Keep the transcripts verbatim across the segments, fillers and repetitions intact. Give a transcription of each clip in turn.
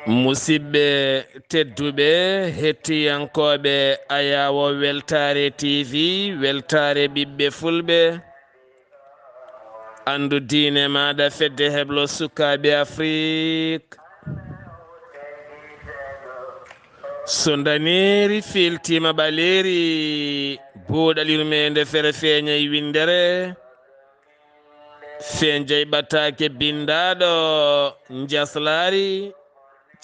Musidɓe tedduɓe, hettiyankooɓe Ayaawo Weltaare T V, Weltaare ɓiɓɓe Fulɓe, anndu diine maaɗa, fedde heblo sukaaɓe Afrik. So ndaneeri fiiltiima ɓaleeri, buuɗal yurmeende fere feeñay winndere. Fenjay ɓataake binndaaɗo Njaslaari,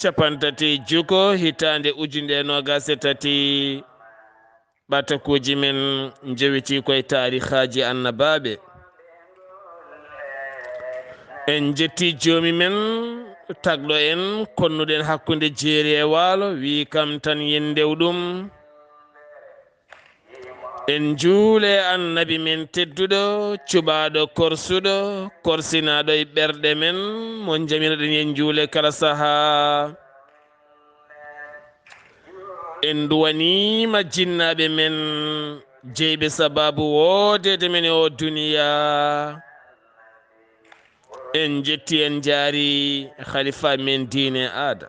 capantati juko, hitaande ujunere e noogaas e tati. Ɓatakuuji men njewitii koye taarihaaji annabaaɓe. En njettii joomi men, tagɗo en, konnuɗen hakkunde jeeri e waalo, wii kam tan yen ndew ɗum. En njuule annabi men tedduɗo, cuɓaaɗo korsuɗo, korsinaaɗo e ɓerɗe men, mo njamiraɗen en njuule kala sahaa. En nduwaniima jinnaaɓe men, jeyɓe sabaabu woodeede men e oo duniyaa. En njetti, en njaari khalifa men diine aada.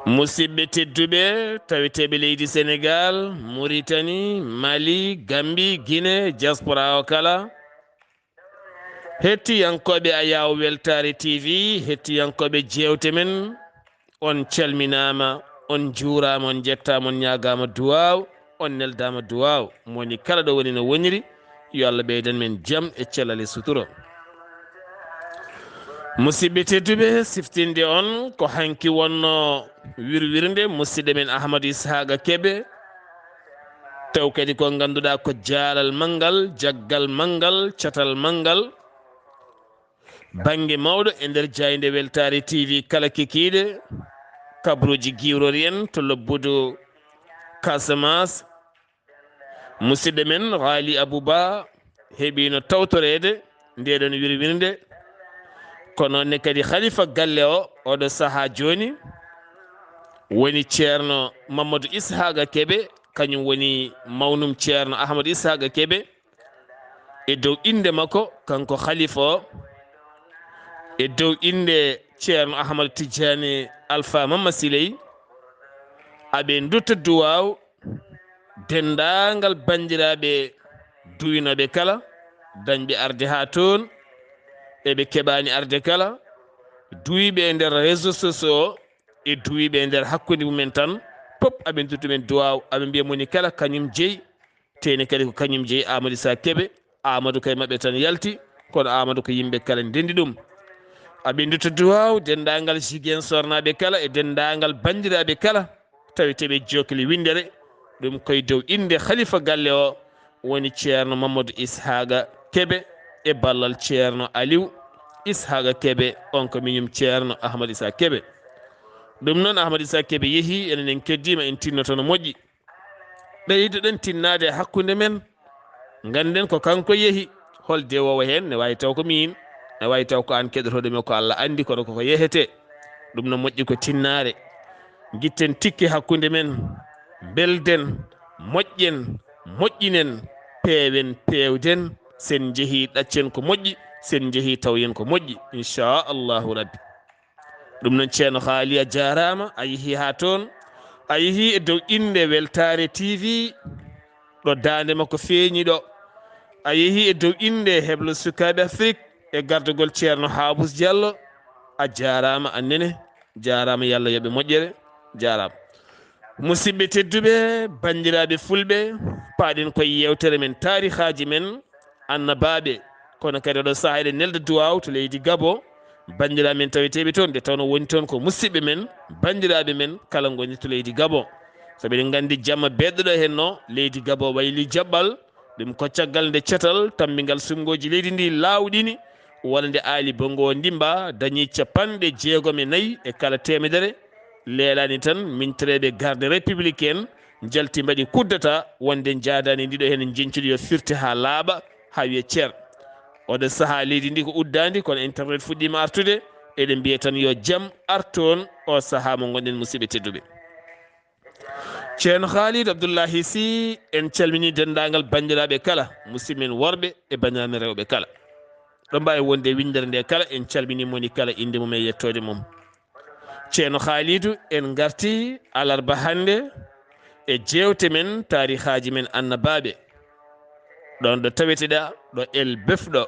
Musidɓe tedduɓe, taweteeɓe leydi Senegal, Mauritanie, Mali, Gambie, Guinée, diaspora o kala. Hettiyankooɓe Ayaawo Weltaare T V, hettiyankooɓe jeewte men, on calminaama, on njuuraama, on njettaama, on ñaagaama duwaaw, on neldaama duwaaw. Mo woni kala ɗo woni no woniri, yo Allah ɓeydan men jam e cellal e sutura. Musidɓe tedduɓe, siftinde on ko hanki wonno wirwirnde musidɗo men Ahmadou Ishaqa Kebe, taw kadi ko ngannduɗaa ko jaalal manngal, jaggal manngal, catal manngal, bannge mawɗo e nder jaaynde Weltaare T V kala kikiiɗe, kabruuji giwrori en to lobbudu Casamance. Musidɗo men Ghali Abouba heɓino tawtoreede ndeɗon wirwirnde. Ko noon ne kadi khalifa galle o, oɗo sahaa jooni, woni Ceerno Mamadou Ishaqa Kebe, kañum woni mawnum Ceerno Ahmadou Ishaqa Kebe. E dow innde makko, kanko khalifa o, e dow innde Ceerno Ahmad Tijjani Alfa Mamma Siley, aɓe ndutta duwaaw denndaangal banndiraaɓe duwinooɓe kala, dañɓe arde haa toon, e ɓe keɓaani arde kala, duwiiɓe e nder réseaux sociaux o, e duwiiɓe e nder hakkunde mumen tan, pop aɓe nduttu men duwaaw, aɓe mbiya moni kala kañum jeyi, teni kadi ko kañum jeyi Amadou Issa Kebe. Amadou kay maɓɓe tan yalti, kono Amadou ko yimɓe kala ndenndi ɗum. Aɓe ndutta duwaaw denndaangal Ziguinchor naaɓe kala e denndaangal banndiraaɓe kala, tawi teɓe jokli winndere, ɗum koye dow innde khalifa galle o, woni Ceerno Mamadou Ishaqa Kebe e ballal Ceerno Aliou Ishaqa Kebe, on ko miñum Ceerno Ahmad Issa Kebe. Ɗum noon Ahmad Issa Kebe yehi, enen en keddiima, en tinnoto no moƴƴi. Ɓeydoɗen tinnaade e hakkunde men, ngannden ko kanko yehi, hol dewoowo heen, ne waawi taw ko miin, ne waawi taw ko aan keɗotooɗo mi, ko Allah anndi, kono koko yehetee. Ɗum no moƴƴi ko tinnaare. Ngitten tikke hakkunde men, mbelden, moƴƴen, moƴƴinen, peewen, peewden, sen njehii ɗaccen ko moƴƴi, sen njehii tawyen ko moƴƴi, inchallahu rabbi. Ɗum noon, Ceerno Haali, a jaaraama, a yehii haa toon, a yehii e dow innde Weltaare T V, ɗo daande makko feeñi ɗo, a yehii e dow innde Heblo Sukaaɓe Afrik e gardagol Ceerno Haabus Jallo, a jaaraama, aan nene, jaaraama, yo Allah yoɓe moƴƴere, jaaraama. Musidɓe tedduɓe, banndiraaɓe fulɓe, paaɗen koye yeewtere men, taarihaaji men, annabaaɓe, kono kadi oɗo sahaa eɗen nelda duwaaw to leydi Gabon, banndiraaɓe men taweteeɓe toon, nde tawnoo woni toon ko musidɓe men, banndiraaɓe men, kala ngoni to leydi Gabon. Sabu eɗen nganndi jamma beeɗɗo ɗo hennoo, leydi Gabon wayli jaɓɓal, ɗum ko caggal nde catal tammbingal suɓngooji leydi ndi laawɗini, walla nde Aali Bongo Ondimba dañi capanɗe jeegom e nayi e kala teemedere, leelaani tan mintereeɓe garde républicaine njalti mbaɗi coup d'état, wonde njaadaani ndiɗo heen njeñcuɗi yo firte haa laaɓa, haa wiya cer. Oɗo sahaa leydi ndi ko uddaandi, kono internet fuɗɗiima artude, eɗen mbiya tan yo jam ar toon o sahaa mo ngonɗen, musidɓe tedduɓe. Ceerno Khalid Abdullahi Sy, en calminii denndaangal banndiraaɓe kala, musidɓe men worɓe e banndiraaɓe men rewɓe kala. ɗo mbaawi wonde winndere nde kala, en calminii moni kala innde mum e yettoode mum. Ceerno Haalidu, en ngarti alarba hannde e jeewte men taarihaaji men annabaaɓe. Ɗoon ɗo taweteɗaa, ɗo El Bef ɗo,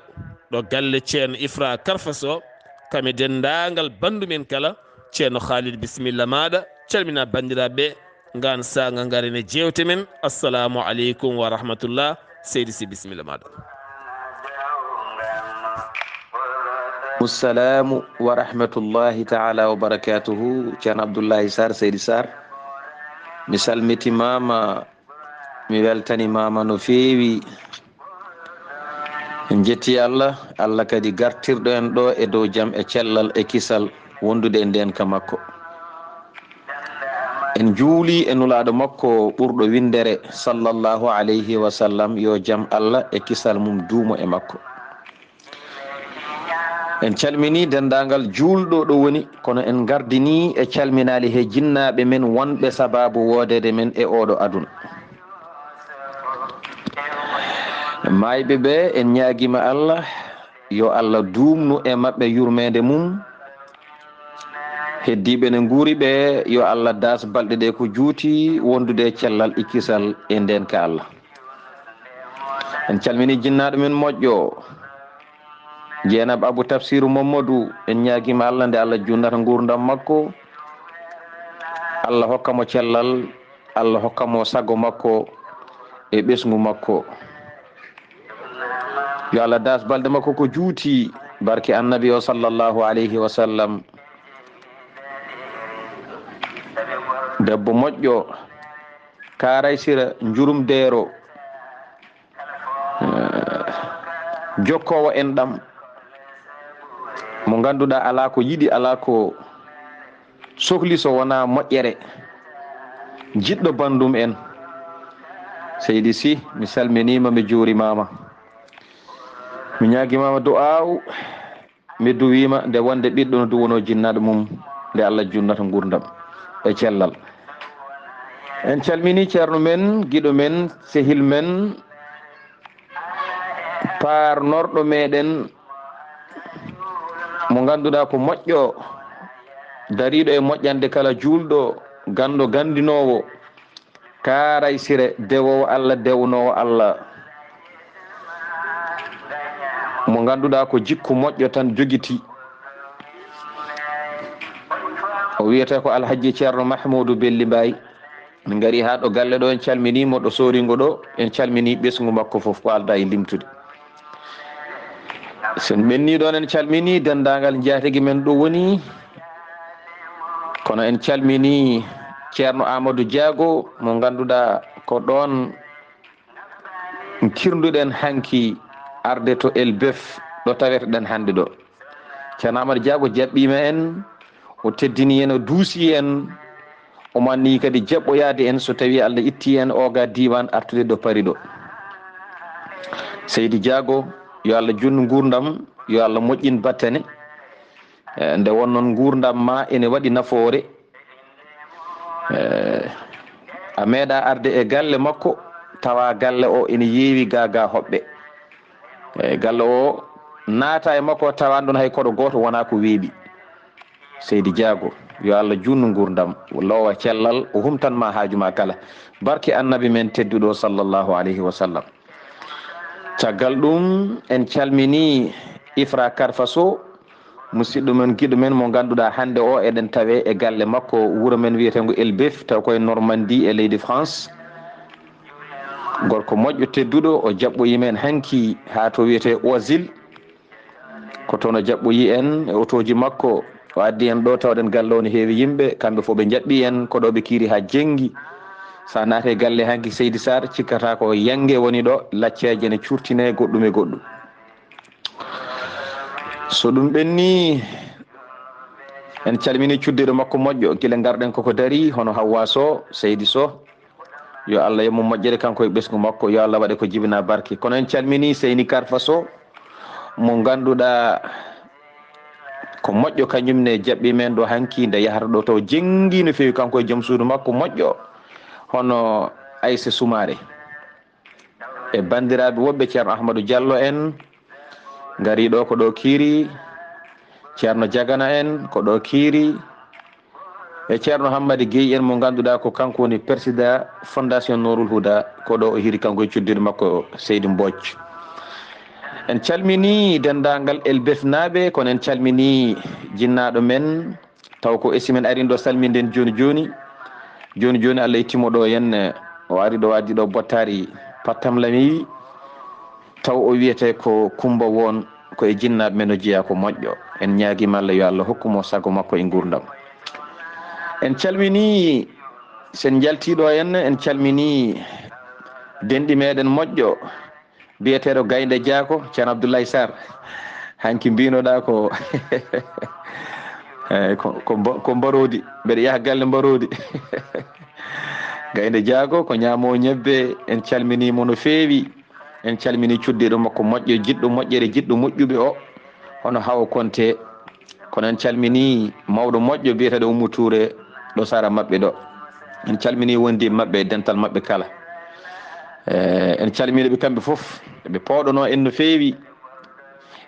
ɗo galle Ceerno Ifra Karfas o, kam e denndaangal banndu men kala, Ceerno Haalidu, bisimilla maaɗa, calmina banndiraaɓe ɓe, ngaan saanga ngaren e jeewte men. Assalamu aleykum wa rahmatullah. Seydi Sy, bisimilla maaɗa. Assalamu wa rahmatullahi taala wa barakatuhu. Ceerno Abdullahi Sarr, Seydi Sarr, mi salmitimaama, mi weltanimaama no feewi. En jetti Allah, Allah kadi gartirɗo en ɗo e dow jam e cellal e kisal wondude e ndeenka makko. En juuli e Nulaaɗo makko ɓurɗo winndere, sallallahu alayhi wa sallam, yo jam Allah e kisal mum duumo e makko. En calminii denndaangal juulɗo ɗo woni, kono en ngardinii e calminaali he jinnaaɓe men wonɓe sabaabu woodeede men e ooɗo aduna. Maayɓe ɓe, en ñaagiima Allah, yo Allah duumnu e maɓɓe yurmeende mum. Heddiiɓe ne nguuri ɓe, yo Allah daas balɗe ɗe ko juuti wondude e cellal e kisal e ndeenka Allah. En calminii jinnaaɗo men moƴƴo, Jeenab Abu Tafsiru Mamadou, en ñaagiima Allah nde Allah junnata nguurndam makko, Allah hokka mo cellal, Allah hokka mo sago makko e ɓesngu makko. Yo Allah daas balɗe makko ko juuti, barke Annabi o, sallallahu alayhi wa sallam. Debbo moƴƴo, kaaray sira, njurum deero, eh, jokkoowo enɗam, mo ngannduɗaa alaa ko yiɗi, alaa ko sohli so wonaa moƴƴere, jiɗɗo banndum en. Seydi Sy, mi salminiima, mi juurimaama. Mi ñaagimaama du'aaw, mi duwiima nde wonde ɓiɗɗo no duwonoo jinnaaɗo mum, nde Allah junnata nguurndam e cellal. En calminii ceerno men, giɗo men, sehil men, paarnorɗo meɗen, mo ngannduɗaa ko moƴƴo, dariiɗo e moƴƴande kala juulɗo, ganndo ganndinoowo, kaaray sire, dewoowo Allah, dewnoowo Allah, mo ngannduɗaa ko jikku moƴƴo tan jogiti. O wiyetee ko Alhajji Ceerno Mahmuudu Belli Mbaay. Min ngari haa ɗo galle ɗo, en calminii mo, ɗo sooringo ɗo, en calminii ɓesngu makko fof, ko aldaa e limtude. So en ɓennii ɗoon, en calminii denndaangal njaatigi men ɗo woni. Kono en calminii Ceerno Amadou Diago, mo ngannduɗaa ko ɗoon kirnduɗen hanki arde to El Bef, ɗo taweteɗen hannde ɗo. Ceerno Amadou Diago jaɓɓiima en, o teddini en, o duusi en, o manni kadi jaɓɓoyaade en so tawii Allah itti en oga diiwaan artude ɗo Paris ɗo. Seydi Diago, yo Allah junnu nguurndam, yo Allah moƴƴin battane. Eh, nde wonnoon nguurndam ma ene waɗi nafoore. Eh, a meeɗa arde e galle makko, tawa galle o ene yeewi ga ga hoɓɓe. Eh, galle o naata e makko, tawa ɗon hay koɗo gooto wonaa ko weeɓi. Seydi Diago, yo Allah junnu nguurndam, loowa cellal, o humtan ma haaju ma kala. Barke Annabi men tedduɗo, sallallahu alayhi wa sallam. Caggal ɗum, en calminii Ifra Karfa Sow, musidɗo men, giɗo men mo ngannduɗaa hannde o eɗen tawe e galle makko, wuro men wiyeteengo Elbeuf, taw koye Normandie e leydi France. Gorko moƴƴo tedduɗo, o jaɓɓoyi men hanki haa to wiyetee Oisille. Ko toon o jaɓɓoyi en e otooji makko. O addi en ɗo, tawɗen galle o ne heewi yimɓe, kamɓe fof ɓe jaɓɓi en, ko ɗo ɓe kiiri haa jenngi. So a naati e galle hanki Seydi Sarr, cikkata ko yannge woni ɗo, lacceeje ne curtine, goɗɗum e goɗɗum. So ɗum ɓenni, en calmini cuddiɗo makko moƴƴo, gila ngarɗen koko dari, hono Hawwa Sow, Seydi Sow. Yo Allah yoɓ mo moƴƴere kanko e ɓesngu makko, yo Allah waɗe ko jibina barke. Kono en calmini Seyni Karfa Sow, mo ngannduɗaa ko moƴƴo kañum ne jaɓɓi men ɗo hanki, nde yahata ɗo taw jenngi no feewi, kanko e joom suudu makko moƴƴo, hono Aysa Sumaare. E banndiraaɓe woɓɓe, Ceerno Ahmadu Jallo en, Ngari ɗo ko ɗo kiiri, Ceerno Jagana en ko ɗo kiiri, e Ceerno Hammadi Guèye en mo ngannduɗaa ko kanko woni président Fondation Nourul Huda, ko ɗo o hiri kanko e cuddiiɗo makko Seydi Mbodj. En calminii denndaangal Elbefnaaɓe, kono en calminii jinnaaɗo men, taw ko esi men arin ɗo salminden jooni jooni. Jooni jooni Allah ittii mo ɗo yen, o ari ɗo addi ɗo bottaari pattam lami, taw o wiyete ko Kumba Won, ko e jinnaaɓe men o jeyaa ko moƴƴo. En ñaagiima Allah yo Allah hokku mo sago makko e nguurndam. En calminii, sen njaltii ɗo yen, en calminii denɗi meɗen moƴƴo, biyeteeɗo Gaynde Jaako, Ceerno Abdoulaye Sarr. Hanki mbinoɗaa ko, eh, ko, ko mbo-, ko mbaroodi, mbeɗa yaha galle mbaroodi. Gaynde Jaako ko ñaamoo ñebbe, en calminii mo no feewi. En calminii cuddiiɗo makko moƴƴo, jiɗɗo moƴƴere, jiɗɗo moƴƴuɓe o, hono Hawa Konte. Kono en calminii mawɗo moƴƴo biyeteeɗo Ummu Tuure ɗo sara maɓɓe ɗo. En calminii wondiiɓe maɓɓe e dental maɓɓe kala. Eh, en calminii ɓe kamɓe fof. Ɓe pooɗonoo en no feewi.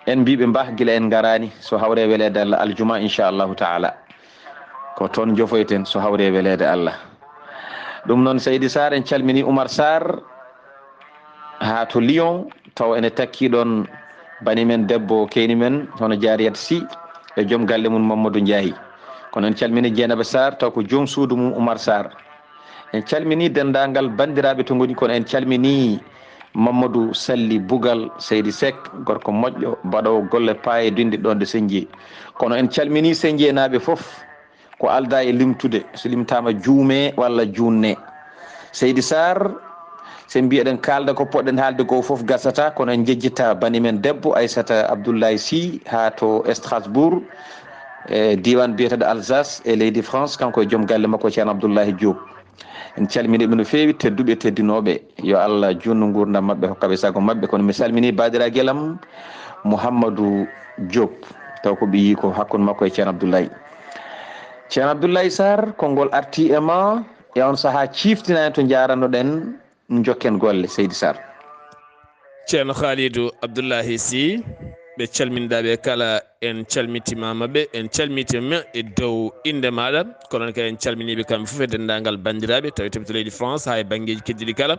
En mbii ɓe mbah gila en ngaraani. So hawre weleede Allah, aljuma, inchallahu taala. Ko toon njofoyten so hawre weleede Allah. Ɗum noon, Seydi Sarr, en calminii Oumar Sarr haa to Lyon, taw ene takki ɗoon bani men debbo, keyni men, hono Jaariyat Sy, e joom galle mum Mamadou Ndiaye. Kono en calminii Dieynaba Sarr, taw ko joom suudu mum Oumar Sarr. En calminii denndaangal banndiraaɓe to ngoni, kono en calminii Mamadou Salli Bugal, Seydi Seck, gorko moƴƴo, baɗoowo golle paayodinɗe ɗoon ɗo Senjee. Kono en calminii Senjeenaaɓe fof, ko aldaa e limtude, so limtaama juumee walla juunnee. Seydi Sarr, so en mbii eɗen kaalda ko poɗɗen haalde ko fof gasata, kono en njejjita bani men debbo Aissata Abdoulaye Sy haa to Strasbourg, e diiwaan biyeteeɗo Alsace e leydi France, kanko e joom galle makko Ceerno Abdoulaye Diop. En calminii ɓe no feewi, tedduɓe, teddinooɓe. Yo Allah juutnu nguurndam maɓɓe, hokka ɓe sago maɓɓe. Kono mi salminii baadiraagel am Mouhamadou Diop, taw ko ɓiyiiko hakkunde makko e Ceerno Abdoulaye. Ceerno Abdoulaye Sarr, konngol artii e ma e on sahaa, ciiftinaa en to njaaranno-ɗen, njokken golle, Seydi Sarr. Ceerno Khalidou Abdoulaye Sy, ɓe calminɗaa ɓe kala, en calmitiima ɓe, en calmitiima e dow innde maaɗa, kono noon kadi en calminii ɓe kamɓe fof e denndaangal banndiraaɓe, tawi toɓɓito leydi France haa e banngeeji keddiiɗi kala,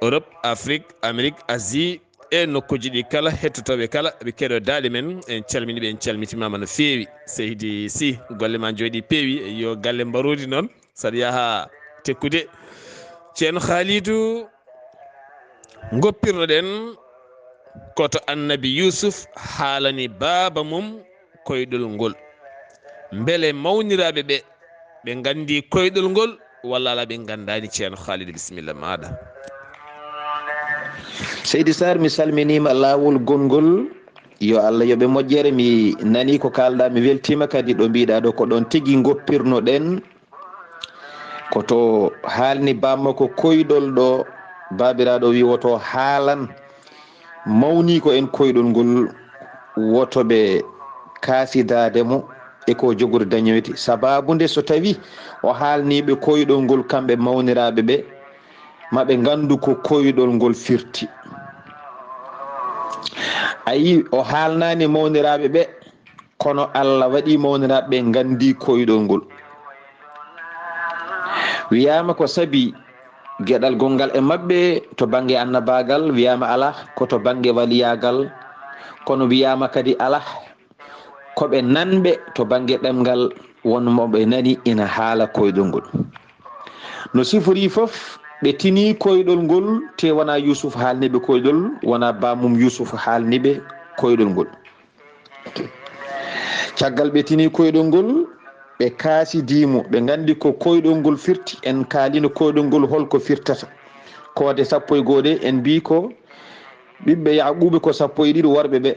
Europe, Afrique, Amérique, Asie, e nokkuuji ɗi kala, hettotooɓe kala, ɓe keɗoo daaɗe men, en calminii ɓe, en calmitiima no feewi. Seydi Sy, golle ma njooɗii peewi, yo galle mbaroodi noon. Saɗa yaha tekkude. Ceerno Khalidou, ngoppirno-ɗen ko to Annabi Yuusuf haalani baaba mum koyɗol ngol. Mbele mawniraaɓe ɓe, ɓe nganndi koyɗol ngol, walla alaa ɓe nganndaani? Ceerno Khalidou, bisimilla maaɗa. Seydi Sarr, mi salminiima laawol gonngol. Yo Allah yoɓe moƴƴere. Mi nanii ko kaalɗaa, mi weltiima kadi ɗo mbiiɗaa ɗo, ko ɗoon tigi ngoppirno-ɗen. Ko to haalni bammakko koyɗol ɗo, baabiraaɗo wi woto haalan mawniiko en koyɗol ngol, woto ɓe kaasidaade mo e ko jogori dañoyde. Sabaabu nde so tawi o haalni ɓe koyɗol ngol, kamɓe mawniraaɓe ɓe, ma ɓe nganndu ko koyɗol ngol firti. Ayi, o haalnaani mawniraaɓe ɓe, kono Allah waɗi mawniraaɓe ɓe nganndi koyɗol ngol. Wiyaama ko sabi geɗal gonngal e maɓɓe to bannge annabaagal, wiyaama alaa, ko to bannge waliyaagal, kono wiyaama kadi alaa, ko ɓe nanɓe to bannge ɗemngal, won mo ɓe nani ina haala koyɗol ngol. No sifori fof, ɓe tini koyɗol ngol, te wonaa Yuusuf haalni ɓe koyɗol, wonaa baamum Yuusuf haalni ɓe koyɗol ngol. Caggal ɓe tini koyɗol ngol, ɓe kaasidii mo, ɓe nganndi ko koyɗol ngol firti. En kaalino koyɗol ngol hol ko firtata. Koode sappo e goo ɗe, en mbii ko ɓiɓɓe Yaaquuba ko sappo e ɗiɗo worɓe ɓe,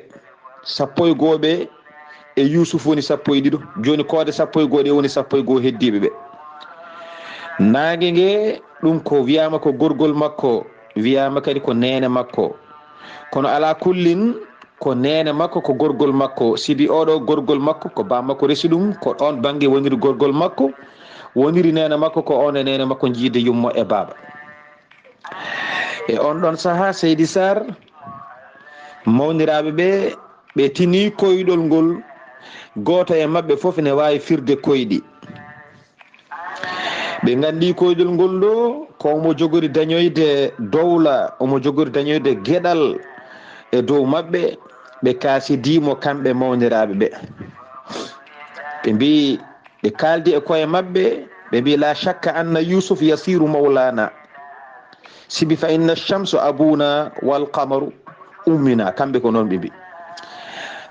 sappo e goo ɓe e Yuusuf woni sappo e ɗiɗo. Jooni koode sappo e goo ɗe woni sappo e goo heddiiɓe ɓe. Naange nge, ɗum ko wiyaama ko gorgol makko, wiyaama kadi ko neene makko. Kono alaa kullin, ko neene makko, ko gorgol makko. Sibi oɗo gorgol makko, ko baa makko resi ɗum, ko ɗoon bannge woniri gorgol makko, woniri neene makko, ko oon e neene makko njiide yummo e baaba. E oon ɗoon sahaa, Seydi Sarr, Mawniraaɓe ɓe, ɓe tini koyɗol ngol, gooto e maɓɓe fof ne waawi firde koyɗi. Ɓe nganndi koyɗol ngol ɗo, ko omo jogori dañoyde dowla, omo jogori dañoyde geɗal e dow maɓɓe, ɓe kaasidii mo kamɓe mawniraaɓe ɓe. Ɓe mbii, ɓe kaaldi e koye maɓɓe, ɓe mbii, "La shakka anna Yusuf yasiru mawlana, sibi fa inna shamsu abuna wal qamaru ummina." Kamɓe ko noon ɓe mbii.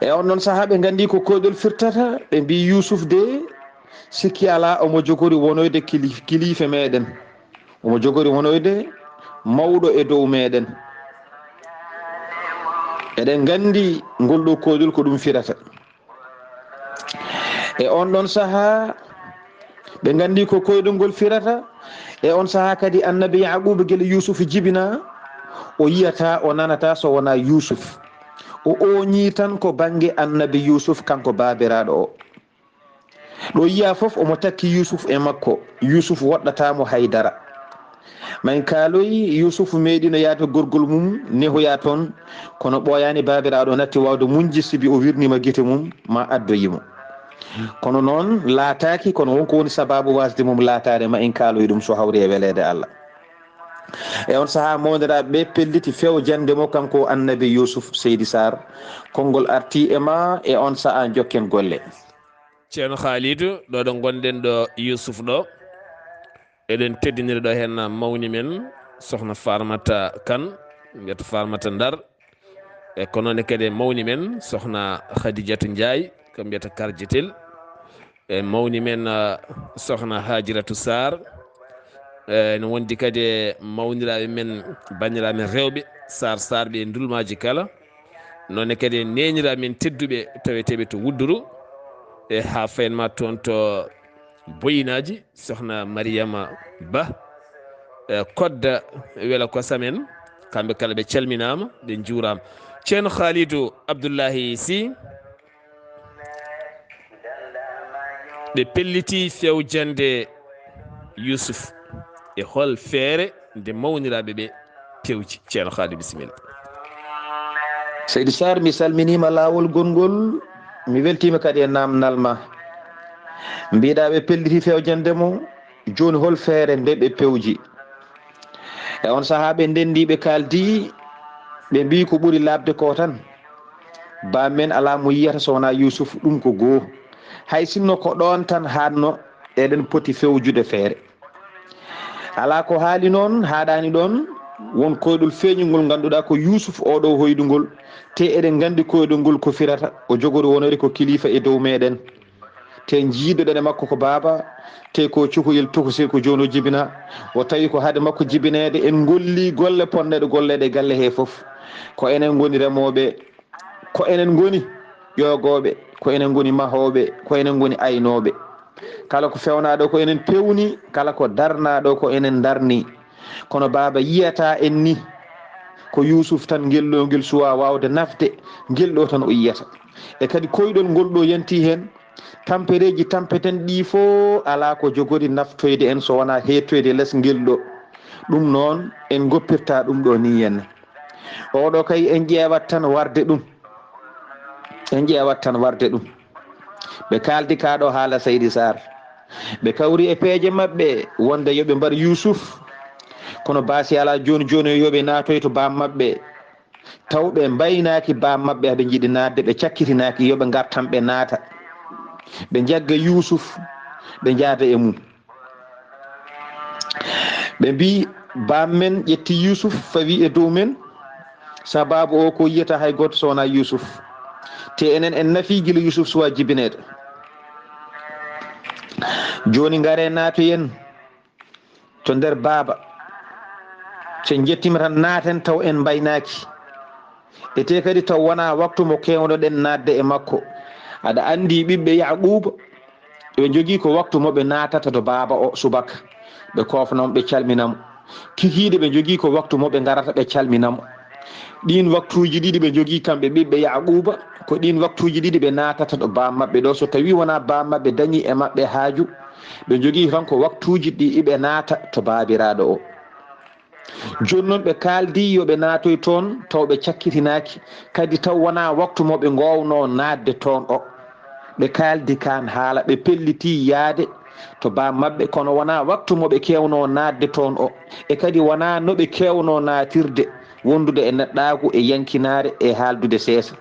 E on ɗon sahaa ɓe nganndi ko koyɗol firtata, ɓe mbii, "Yusuf de, sikki alaa, omo jogori wonoyde kili-, kiliife meɗen. Omo jogori wonoyde mawɗo e dow meɗen." Eɗen nganndi ngol ɗo koyɗol ko ɗum firata. E on ɗon sahaa, ɓe nganndi ko koyɗol ngol firata. E on sahaa kadi, annabi Yaquba gila Yusuf jibina, o yiyata, o nanata so wonaa Yusuf. O ooñii tan ko bannge annabi Yusuf, kanko baabiraaɗo o. Ɗo yiya fof omo takki Yusuf e makko. Yusuf woɗɗataa mo hay dara. Ma en kaaloyi, Yusuf meeɗino yaade gorgol mum, nehoya toon, kono ɓooyaani baabiraaɗo natti waawde muñde, sibi o wirniima gite mum, ma addoyi mo. Kono noon laataaki, kono won ko woni sabaabu waasde mum laataade, ma en kaaloyi ɗum so hawri e weleede Allah. E on sahaa, mawniraaɓe ɓe pelliti fewjande mo, kanko annabi Yusuf. Seydi Sarr, konngol arti e ma, e on sahaa jokken golle. Ceerno Khalidou, ɗo ɗo ngonɗen ɗo, Yusuf ɗo, eɗen teddinira ɗo heen mawni men, sokhna Farmata Kane, mbiyata Farmata Ndar. E ko noon kadi e mawni men, sokhna Khadijatu Ndiaye, ko mbiyata Karjetel. E mawni men, ah, sokhna Hajiratu Sarr. E no wondi kadi e mawniraaɓe men, banndiraaɓe men rewɓe, Sarr Sarr ɓe e ndulmaaji kala. Noon kadi e neeniraaɓe men tedduɓe taweteeɓe to Wudduru. E haa fayin ma toon to Boyinaaji, sokhna Mariama Ba. E Kodda Wela Kosam en, kamɓe kala ɓe calminaama, ɓe njuuraama. Ceerno Khalidou Abdoulahi Sy, ɓe pelliti fewjande Yusuf. E hol feere nde mawniraaɓe ɓe pewji? Ceerno Khalidou, bisimilla. Seydi Sarr, mi salminiima laawol gonngol, mi weltiima kadi e naamnal ma. Mbiɗa ɓe pelliti fewjande mo, jooni hol feere nde ɓe pewji? E on sahaa ɓe ndenndi, ɓe kaaldi, ɓe mbii ko ɓuri laaɓde ko tan, baa men alaa mo yiyata so wonaa Yuusuf, ɗum ko goo. Hay sinno ko ɗoon tan haatno, eɗen poti fewjude feere. Alaa ko haali noon, haaɗaani ɗoon, won koyɗol feeñungol ngannduɗaa ko Yuusuf oo ɗoo hoyɗungol, te eɗen nganndi koyɗol ngol ko firata, o jogori wonori ko kilifa e dow meɗen. Te jiidoɗen e makko ko baaba, te ko cukalel tokosel ko jooni o jibina, o tawi ko hade makko jibineede, en ngolli golle ponneɗe golleede e galle he fof. Ko enen ngoni remooɓe, ko enen ngoni ƴoogooɓe, ko enen ngoni mahooɓe, ko enen ngoni aynooɓe. Kala ko fewnaaɗo ko enen pewni, kala ko darnaaɗo ko enen darni. Kono baaba yiyata en ni, ko Yuusuf tan ngel ɗo ngel suwa waawde nafde, ngel ɗo tan o yiyata. E kadi koyɗol ngol ɗo yanti heen, tampereeji tampeten ɗi fof alaa ko jogori naftoyde en so wonaa heettoyde les ngel ɗo. Ɗum noon en ngoppirta ɗum ɗo ni henne. Oɗo kay en ƴeewat tan warde ɗum. En ƴeewat tan warde ɗum. Ɓe kaaldi kaa ɗo haala Seydi Sarr. Ɓe kawri e peeje maɓɓe wonde yo ɓe mbar Yuusuf. Kono baasi alaa jooni jooni yo ɓe naatoy to baam maɓɓe. Taw ɓe mbaynaaki baam maɓɓe, aɓe njiɗi naatde, ɓe cakkitinaaki, yo ɓe ngar tan ɓe naata. Ɓe njagga Yuusuf, ɓe njaada e mum. Ɓe mbii, "Baam men ƴetti Yuusuf, fawi e dow men, sabaabu o ko yiyata hay gooto so wonaa Yuusuf. Te enen en nafi gila Yuusuf suwa jibineede. Jooni ngare naatoyen to nder baaba. So en njettiima tan naaten taw en mbaynaaki. E te kadi taw wonaa waktu mo keewnoɗen naatde e makko. Aɗa anndi ɓiɓɓe Yaquuba, ɓe njogii ko waktu mo ɓe naatata to baaba o subaka. Ɓe koofna mo, ɓe calmina mo. Kikiiɗe ɓe njogii ko waktu mo ɓe ngarata, ɓe calmina mo. Ɗiin waktuuji ɗiɗi ɓe njogii kamɓe ɓiɓɓe Yaquuba, ko ɗiin waktuuji ɗiɗi ɓe naatata ɗo baam maɓɓe ɗo. So tawii wonaa baam maɓɓe dañii e maɓɓe haaju, ɓe njogii tan ko waktuuji ɗi iɓe naata to baabiraaɗo o." Jooni noon ɓe kaaldi yo ɓe naatoy toon, taw ɓe cakkitinaaki, kadi taw wonaa waktu mo ɓe ngoownoo naatde toon o. Ɓe kaaldi kaan haala, ɓe pellitii yahde to baam maɓɓe, kono wonaa waktu mo ɓe keewnoo naatde toon o, e kadi wonaa no ɓe keewnoo naatirde, wondude e neɗɗaagu e yankinaare e haaldude seesa.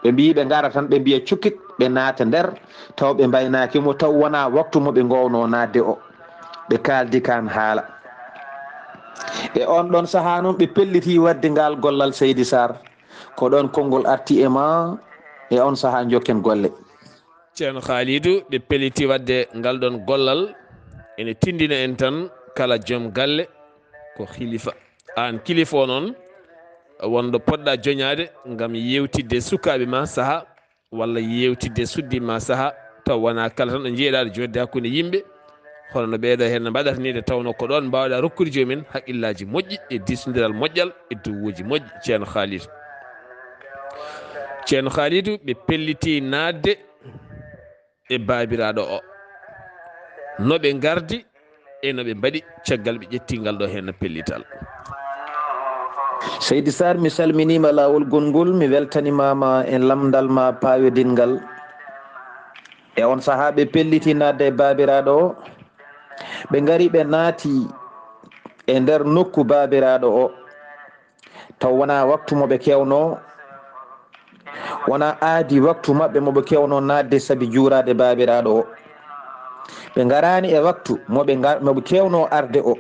Ɓe mbiyi ɓe ngara tan, ɓe mbiya cukkit, ɓe naata nder, taw ɓe mbaynaaki mo, taw wonaa waktu mo ɓe ngoownoo naatde o. Ɓe kaaldi kaan haala. E oon ɗoon sahaa noon, ɓe pellitii waɗde ngaal gollal, Seydi Sarr. Ko ɗoon konngol arti e ma, e oon sahaa njokken golle. Ceerno Khalidou, ɓe pellitii waɗde ngal ɗoon gollal, ene tinndina en tan kala joom galle ko khalifa. Aan kilifa o noon, wonɗo poɗɗa joñaade ngam yeewtidde sukaaɓe ma sahaa, walla yeewtidde suddi ma sahaa, taw wonaa kala tan ɗo njiyeɗaa ɗo joɗde hakkunde yimɓe, hono no ɓeeɗo heen no mbaɗata nii, nde tawnoo ko ɗoon mbaawɗaa rokkude joomum en haqqillaaji moƴƴi e diisondiral moƴƴal e duwuuji moƴƴi. Ceerno Khalidou, Ceerno Khalidou, ɓe pellitii naatde e baabiraaɗo o, no ɓe ngardi e no ɓe mbaɗi caggal ɓe ƴetti ngal ɗo heen pellital. Seydi Sarr, mi salminiima laawol gonngol, mi weltanimaama e lamndal ma paayodinngal. E oon sahaa ɓe pelliti naatde e baabiraaɗo o, ɓe ngari ɓe naati e nder nokku baabiraaɗo o. Taw wonaa waktu mo ɓe keewnoo, wonaa aadi waktu maɓɓe mo ɓe keewnoo naatde sabi juuraade baabiraaɗo o. Ɓe ngaraani e waktu mo ɓe ngar-, mo ɓe keewnoo arde o.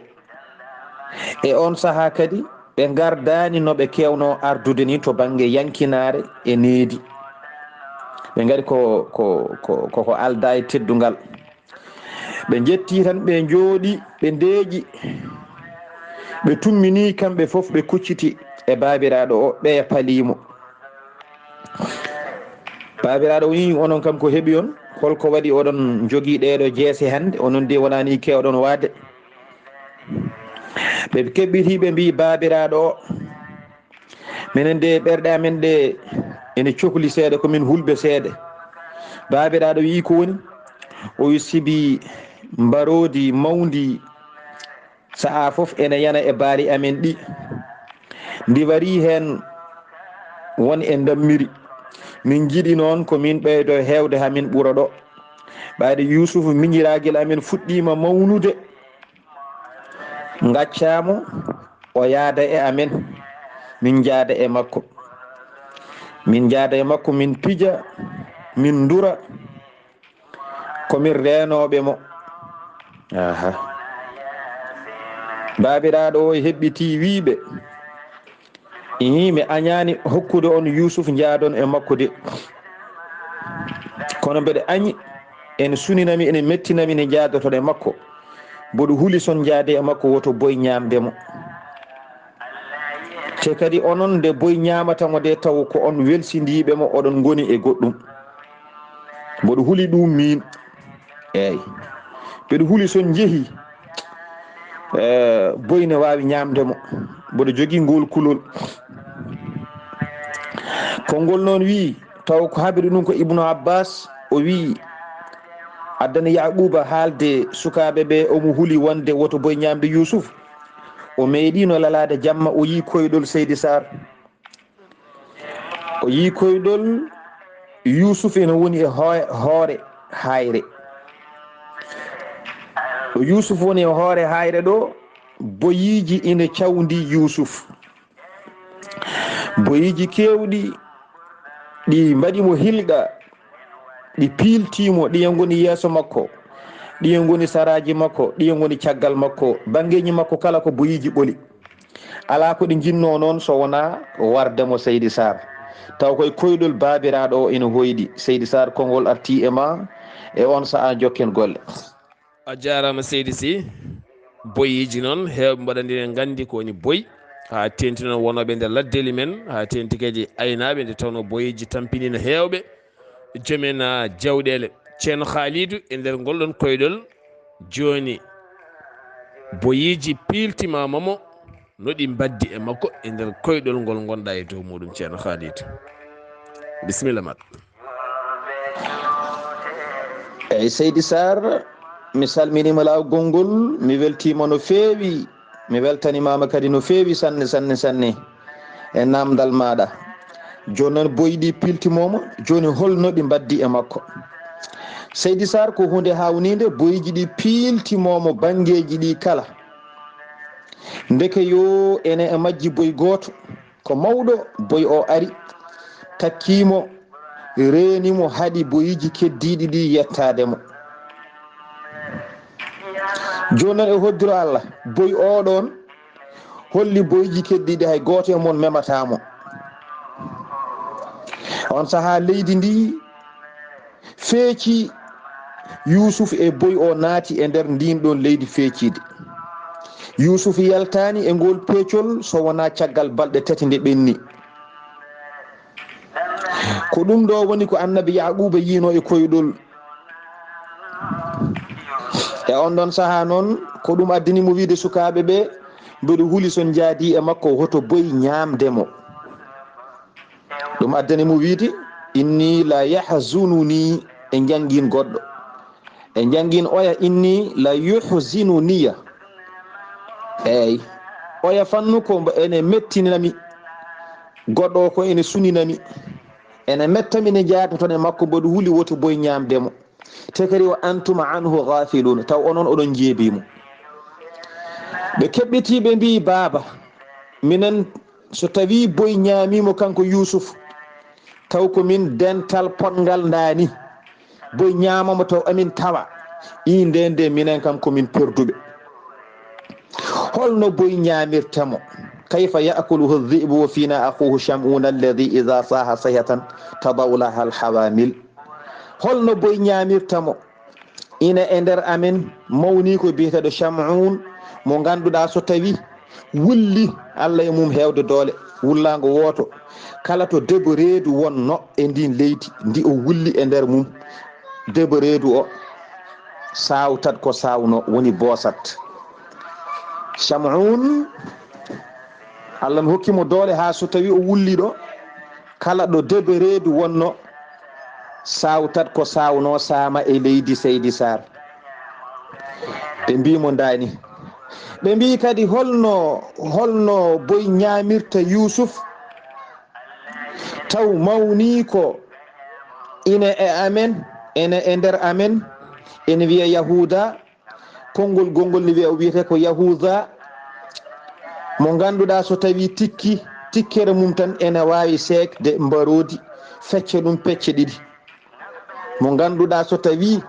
E oon sahaa kadi, ɓe ngardaani no ɓe keewnoo ardude ni to bannge yankinaare e needi. Ɓe ngari ko, ko, ko, ko, ko aldaa e teddungal. Ɓe njettii tan, ɓe njooɗi, ɓe ndeeƴi, ɓe tumminii kamɓe fof, ɓe kucciti e baabiraaɗo o, ɓeya palii mo. Baabiraaɗo o wiyi, "Onon kam ko heɓi on? Holko waɗi oɗon njogii ɗeeɗo jeese hannde? Onon de wonaa nii keewɗon waade." Ɓe keɓɓitii, ɓe mbii, "Baabiraaɗo o, minen de ɓerɗe amen ɗe ene cokli seeɗa, ko min hulɓe seeɗa." Baabiraaɗo wiyi, "Ko woni?" O wi, "Sibi mbaroodi mawndi sahaa fof ene yana e baali amen ɗi, ndiwari heen won e ndammiri. Min njiɗi noon ko min ɓeydo heewde haa min ɓura ɗo. Ɓayde Yuusuf miñiraagel amen fuɗɗiima mawnude." Ngaccaamo, o yaada e amen, min njaada e makko. Min njaada e makko, min pija, min ndura, ko min reenooɓe mo. Aha. Baabiraaɗo o heɓɓitii wiiɓe, "Ihi, mi añaani hokkude on Yuusuf njaadon e makko de. Kono mbeɗa añi, ene suninami, ene mettinami nde njaadoton e makko. Mboɗo huli son njaade e makko, woto boy ñaamde mo. Te kadi onon nde boy ñaamata mo de, taw ko on welsindiiɓe mo, oɗon ngoni e goɗɗum. Mboɗo huli ɗum miin. Eey. Mbeɗo huli son njehi, eh, boy ne waawi ñaamde mo. Mboɗo jogii ngol kulol." Konngol noon wiyi, taw ko habri ɗum ko Ibnu Abbas, o wiyi, addani Yaquba haalde sukaaɓe ɓe, omo huli wonde woto boy ñaamde Yuusuf. O meeɗiino lalaade jamma, o yii koyɗol Seydi Sarr. O yii koyɗol Yuusuf ene woni e hoo-, hoore haayre. Ɗo Yuusuf woni e hoore haayre ɗo, boyiiji ine cawndi Yuusuf. Boyiiji keewɗi, ɗi mbaɗi mo hilɗa, ɗi piiltii mo, ɗiya ngoni yeeso makko, ɗiya ngoni saraaji makko, ɗiya ngoni caggal makko, banngeeji makko kala ko boyiiji ɓoli. Alaa ko ɗi njinnoo noon so wonaa warde mo Seydi Sarr. Taw koye koyɗol baabiraaɗo o ina hoyɗi. Seydi Sarr, konngol artii e ma, e oon sahaa njokken golle. A jaaraama, Seydi Sy. Boyiiji noon, heewɓe mbaɗa ndi, en nganndi ko woni boy. Haa teeŋti noon wonooɓe nder laddeeli men, haa teeŋti kadi aynaaɓe, nde tawnoo boyiiji tampiniino heewɓe. Joom en, ah, jawɗeele. Ceerno Khalidou, e nder ngol ɗoon koyɗol, jooni boyiiji piiltimaama mo, no ɗi mbaddi e makko e nder koyɗol ngol ngonɗaa e dow muuɗum, Ceerno Khalidou. Bisimilla ma. Eey, Seydi Sarr, mi salminiima laawol ngol, mi weltiima no feewi. Mi weltanimaama kadi no feewi sanne, sanne, sanne e naamndal maaɗa. Jooni noon boyi ɗi piiltimooma, jooni holno ɗi mbaddi e makko? Seydi Saar, ko huunde haawniinde, boyiji ɗi piiltimooma banngeeji ɗi kala. Ndeke yo ene e majji boyi gooto, ko mawɗo boyi o ari, takkii mo, reeni mo, haɗi boyiji keddiiɗi ɗi yettaade mo. Jooni noon e hoddiro Allah, boyi oɗon holli boyiji keddiiɗi hay gooto e mon memataa mo. On sahaa leydi ndi feeci Yuusuf e boyi o naati e nder ndin ɗon leydi feeciidi. Yuusuf yaltaani e ngol peecol so wonaa caggal balɗe tati nde ɓenni. Ko ɗum ɗo woni ko annabi Yaquuba yiino e koyɗol. E on ɗon sahaa noon, ko ɗum addani mo wiide sukaaɓe ɓe, mbeɗo huli son njaadi e makko hoto boyi ñaamde mo. Ɗum addani mo wiide, inni la yahzununi, e njangin goɗɗo. E njangin oya, inni la yuhzinuniya. Eey, oya fannu ko mbo ene mettinami. Goɗɗo o ko ene suninami. Ene mettami ne njaada toon e makko, mboɗo huli woto boy ñaamde mo. Te kadi wa antuma anhu ghafilun, taw onon oɗon njeebii mo. Ɓe keɓɓitii ɓe mbii, baaba, minen so tawii boy ñaamii mo kanko Yuusuf, taw ko min dental potngal ndaani. Boy ñaama mo taw amin tawa. Ii, nde nde minen kam ko min perduɓe. Holno boy ñaamirta mo? Kayfa ya'kuluhu dhi'bu wa fina akhuhu Sham'un alladhi idha saha sayhatan tadau laha alhawamil. Holno boy ñaamirta mo? Ina e nder amen mawniiko biyeteeɗo Sham'un, mo ngannduɗaa so tawi wulli Allah e mum heewde doole, wullaango wooto, kala to debo reedu wonno e ndin leydi, ndi o wulli e nder mum, debo reedu o saawtat ko saawno, woni boosat. Sham'un, Allah no hokki mo doole haa so tawi o wulli ɗo, kala ɗo debo reedu wonno, saawtat ko saawno saama e leydi Seydi Saar. Ɓe mbii mo ndaani. Ɓe mbii kadi holno, holno boy ñaamirta Yuusuf, taw mawniiko ina e amen, ene e nder amen, ene wiya Yahuuda, konngol gonngol ne wiya, o wiyetee ko Yahuuda, mo ngannduɗaa so tawii tikki, tikkere mum tan ene waawi seekde mbaroodi, fecca ɗum pecce ɗiɗi. Mo ngannduɗaa so tawii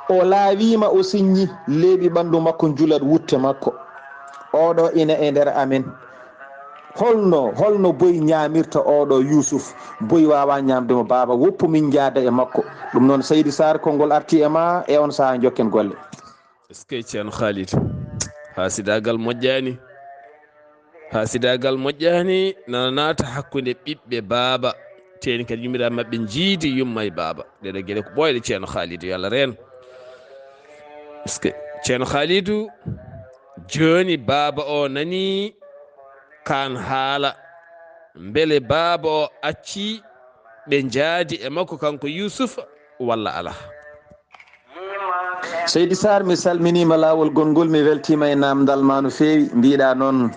o laawiima, o siññi, leeɓi ɓanndu makko njulat wutte makko. Oɗo ina e nder amen. Holno, holno boy ñaamirta oɗo Yuusuf? Boy waawaa ñaamde mo, baaba, woppu min njaada e makko. Ɗum noon, Seydi Saar, konngol arti e ma, e on sahaa njokken golle. Est-ce que Ceerno Khalid? Haasidaagal moƴƴaani. Haasidaagal moƴƴaani, nana naata hakkunde ɓiɓɓe baaba. Teeni kadi yummiraaɓe maɓɓe njiidi yumma e baaba. Ɗeɗo geɗe ko ɓooyɗe, Ceerno Khalid, yo Allah reen. Est-ce que Ceerno Khalidu, jooni baaba o nanii kaan haala. Mbele baaba o accii ɓe njaadi e makko kanko Yuusufa walla alaa? Seydi Saar, mi salminiima laawol gonngol, mi weltiima e naamndal ma no feewi. Mbiɗa noon,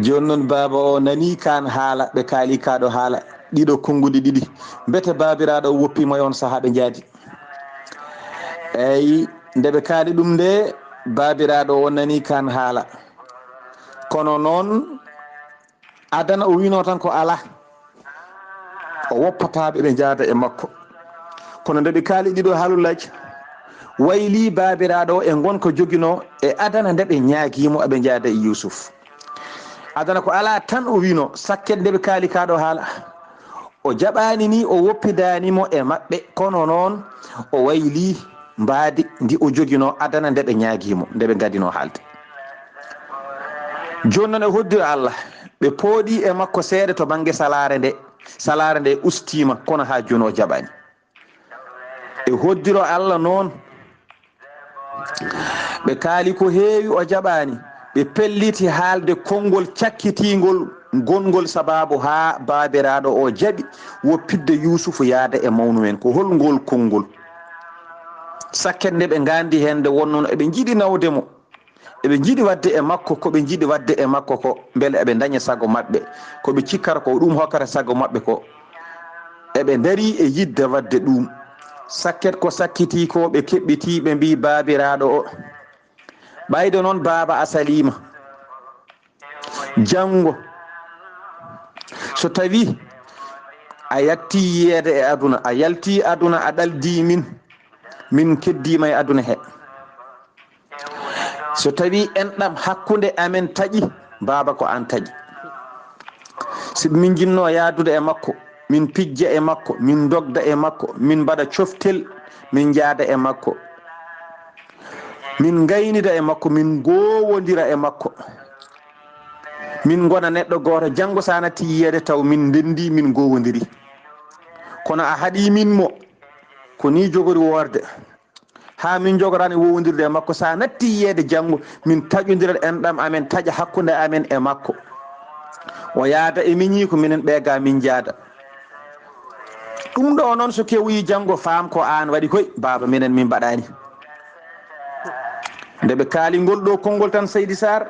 jooni noon baaba o nanii kaan haala, ɓe kaali kaa ɗo haala, ɗiɗo konnguɗi ɗiɗi. Mbete baabiraaɗo o woppiima e on sahaa ɓe njaadi. Eey, nde ɓe kaali ɗum nde, baabiraaɗo o nanii kaan haala. Kono noon, adana o wiino tan ko alaa. O woppataa ɓe, ɓe njaada e makko. Kono nde ɓe kaali ɗiɗo haalullaaji, waylii baabiraaɗo o e ngonka joginoo e adana nde ɓe ñaagiimo aɓe njaada e Yuusuf. Adana ko alaa tan o wiino, sakket nde ɓe kaali kaa ɗo haala. O jaɓaani ni, o woppidaani mo e maɓɓe, kono noon o waylii mbaadi ndi o joginoo adana nde ɓe ñaagii mo, nde ɓe ngadinoo haalde. Jooni noon e hoddiro Allah, ɓe pooɗii e makko seeɗa to bannge salaare nde. Salaare nde ustiima, kono haa jooni o jaɓaani. E hoddiro Allah noon, ɓe kaali ko heewi, o jaɓaani. Ɓe pelliti haalde konngol cakkitiingol, gonngol sabaabu haa baabiraaɗo o jaɓi woppitde Yuusufu yaada e mawnu men. Ko hol ngol konngol? Sakkere nde ɓe ngaandi heen nde wonnoo eɓe njiɗi nawde mo. Eɓe njiɗi waɗde e makko ko ɓe njiɗi waɗde e makko ko, mbele eɓe ndaña sago maɓɓe. Ko ɓe cikkata ko ɗum hokkata sago maɓɓe ko. Eɓe ndarii e yiɗde waɗde ɗum. Sakket ko sakkitii ko, ɓe keɓɓitii, ɓe mbii baabiraaɗo o, ɓayde noon baaba a saliima. Janngo, so tawii a yattii yiyeede e aduna, a yaltii aduna, a ɗaldii min, min keddiima e aduna he. So tawii enɗam hakkunde amen taƴi, baaba ko aan taƴi. Sibu min njinnoo yahdude e makko, min pijja e makko, min ndogda e makko, min mbaɗa coftel, min njaada e makko, min ngaynida e makko, min ngoowondira e makko. Min ngona neɗɗo gooto, janngo so a natti yiyeede taw min ndenndi, min ngoowondiri. Kono a haɗi min mo, ko nii jogori woorde. Haa min njogorani wowondirde e makko, so a natti yiyeede janngo, min taƴondirat enɗam amen, taƴa hakkunde amen e makko. O yaada e miñi ko minen ɓe ga min njaada. Ɗum ɗo noon so kewoyi janngo, faam ko aan waɗi koy, baaba minen min mbaɗaani. Nde ɓe kaali ngol ɗo konngol tan, Seydi Saar,